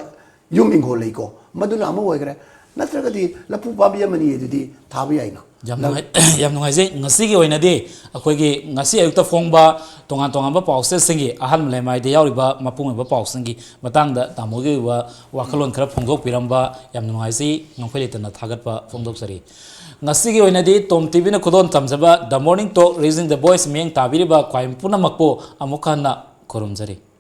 ꯌꯨꯝ ꯏꯪꯈꯣꯜ ꯂꯩꯀꯣ, ꯃꯗꯨꯅ ꯑꯃ ꯑꯣꯏꯈ꯭ꯔꯦ꯫ ꯅꯠꯇ꯭ꯔꯒꯗꯤ ꯂꯐꯨ ꯄꯥꯝꯕꯤ ꯑꯃꯅꯤ ꯑꯗꯨꯗꯤ ꯊꯥꯕ ꯌꯥꯏꯅ꯫ ꯌꯥꯝ ꯅꯨꯡꯉꯥꯏ-, ꯌꯥꯝ ꯅꯨꯡꯉꯥꯏꯖꯩ꯫ ꯉꯁꯤꯒꯤ ꯑꯣꯏꯅꯗꯤ ꯑꯩꯈꯣꯏꯒꯤ ꯉꯁꯤ ꯑꯌꯨꯛꯇ ꯐꯣꯡꯕ ꯇꯣꯉꯥꯟ ꯇꯣꯉꯥꯟꯕ ꯄꯥꯎꯆꯦꯁꯤꯡꯒꯤ, ꯑꯍꯥꯟꯕ ꯂꯩꯃꯥꯏꯗ ꯌꯥꯎꯔꯤꯕ ꯃꯄꯨꯡ ꯑꯣꯏꯕ ꯄꯥꯎꯁꯤꯡꯒꯤ ꯃꯇꯥꯡꯗ ꯇꯥꯃꯣꯒꯤ ꯑꯣꯏꯕ ꯋꯥꯈꯜꯂꯣꯟ ꯈꯔ ꯐꯣꯡꯗꯣꯛꯄꯤꯔꯝꯕ ꯌꯥꯝ ꯅꯨꯡꯉꯥꯏꯖꯩ꯫ ꯉꯝꯈꯩ ꯂꯩꯇꯅ ꯊꯥꯒꯠꯄ ꯐꯣꯡꯗꯣꯛꯆꯔꯤ꯫ ꯉꯁꯤꯒꯤ ꯑꯣꯏꯅꯗꯤ Tom TVꯅ ꯈꯨꯗꯣꯜ ꯇꯝꯖꯕ The Morning Talk Raising the Voice ꯃꯤꯠꯌꯦꯡ ꯇꯥꯕꯤꯔꯤꯕ ꯈ꯭ꯋꯥꯏ ꯄꯨꯝꯅꯃꯛꯄꯨ ꯑꯃꯨꯛ ꯍꯟꯅ ꯈꯨꯔꯨꯝꯖꯔꯤ꯫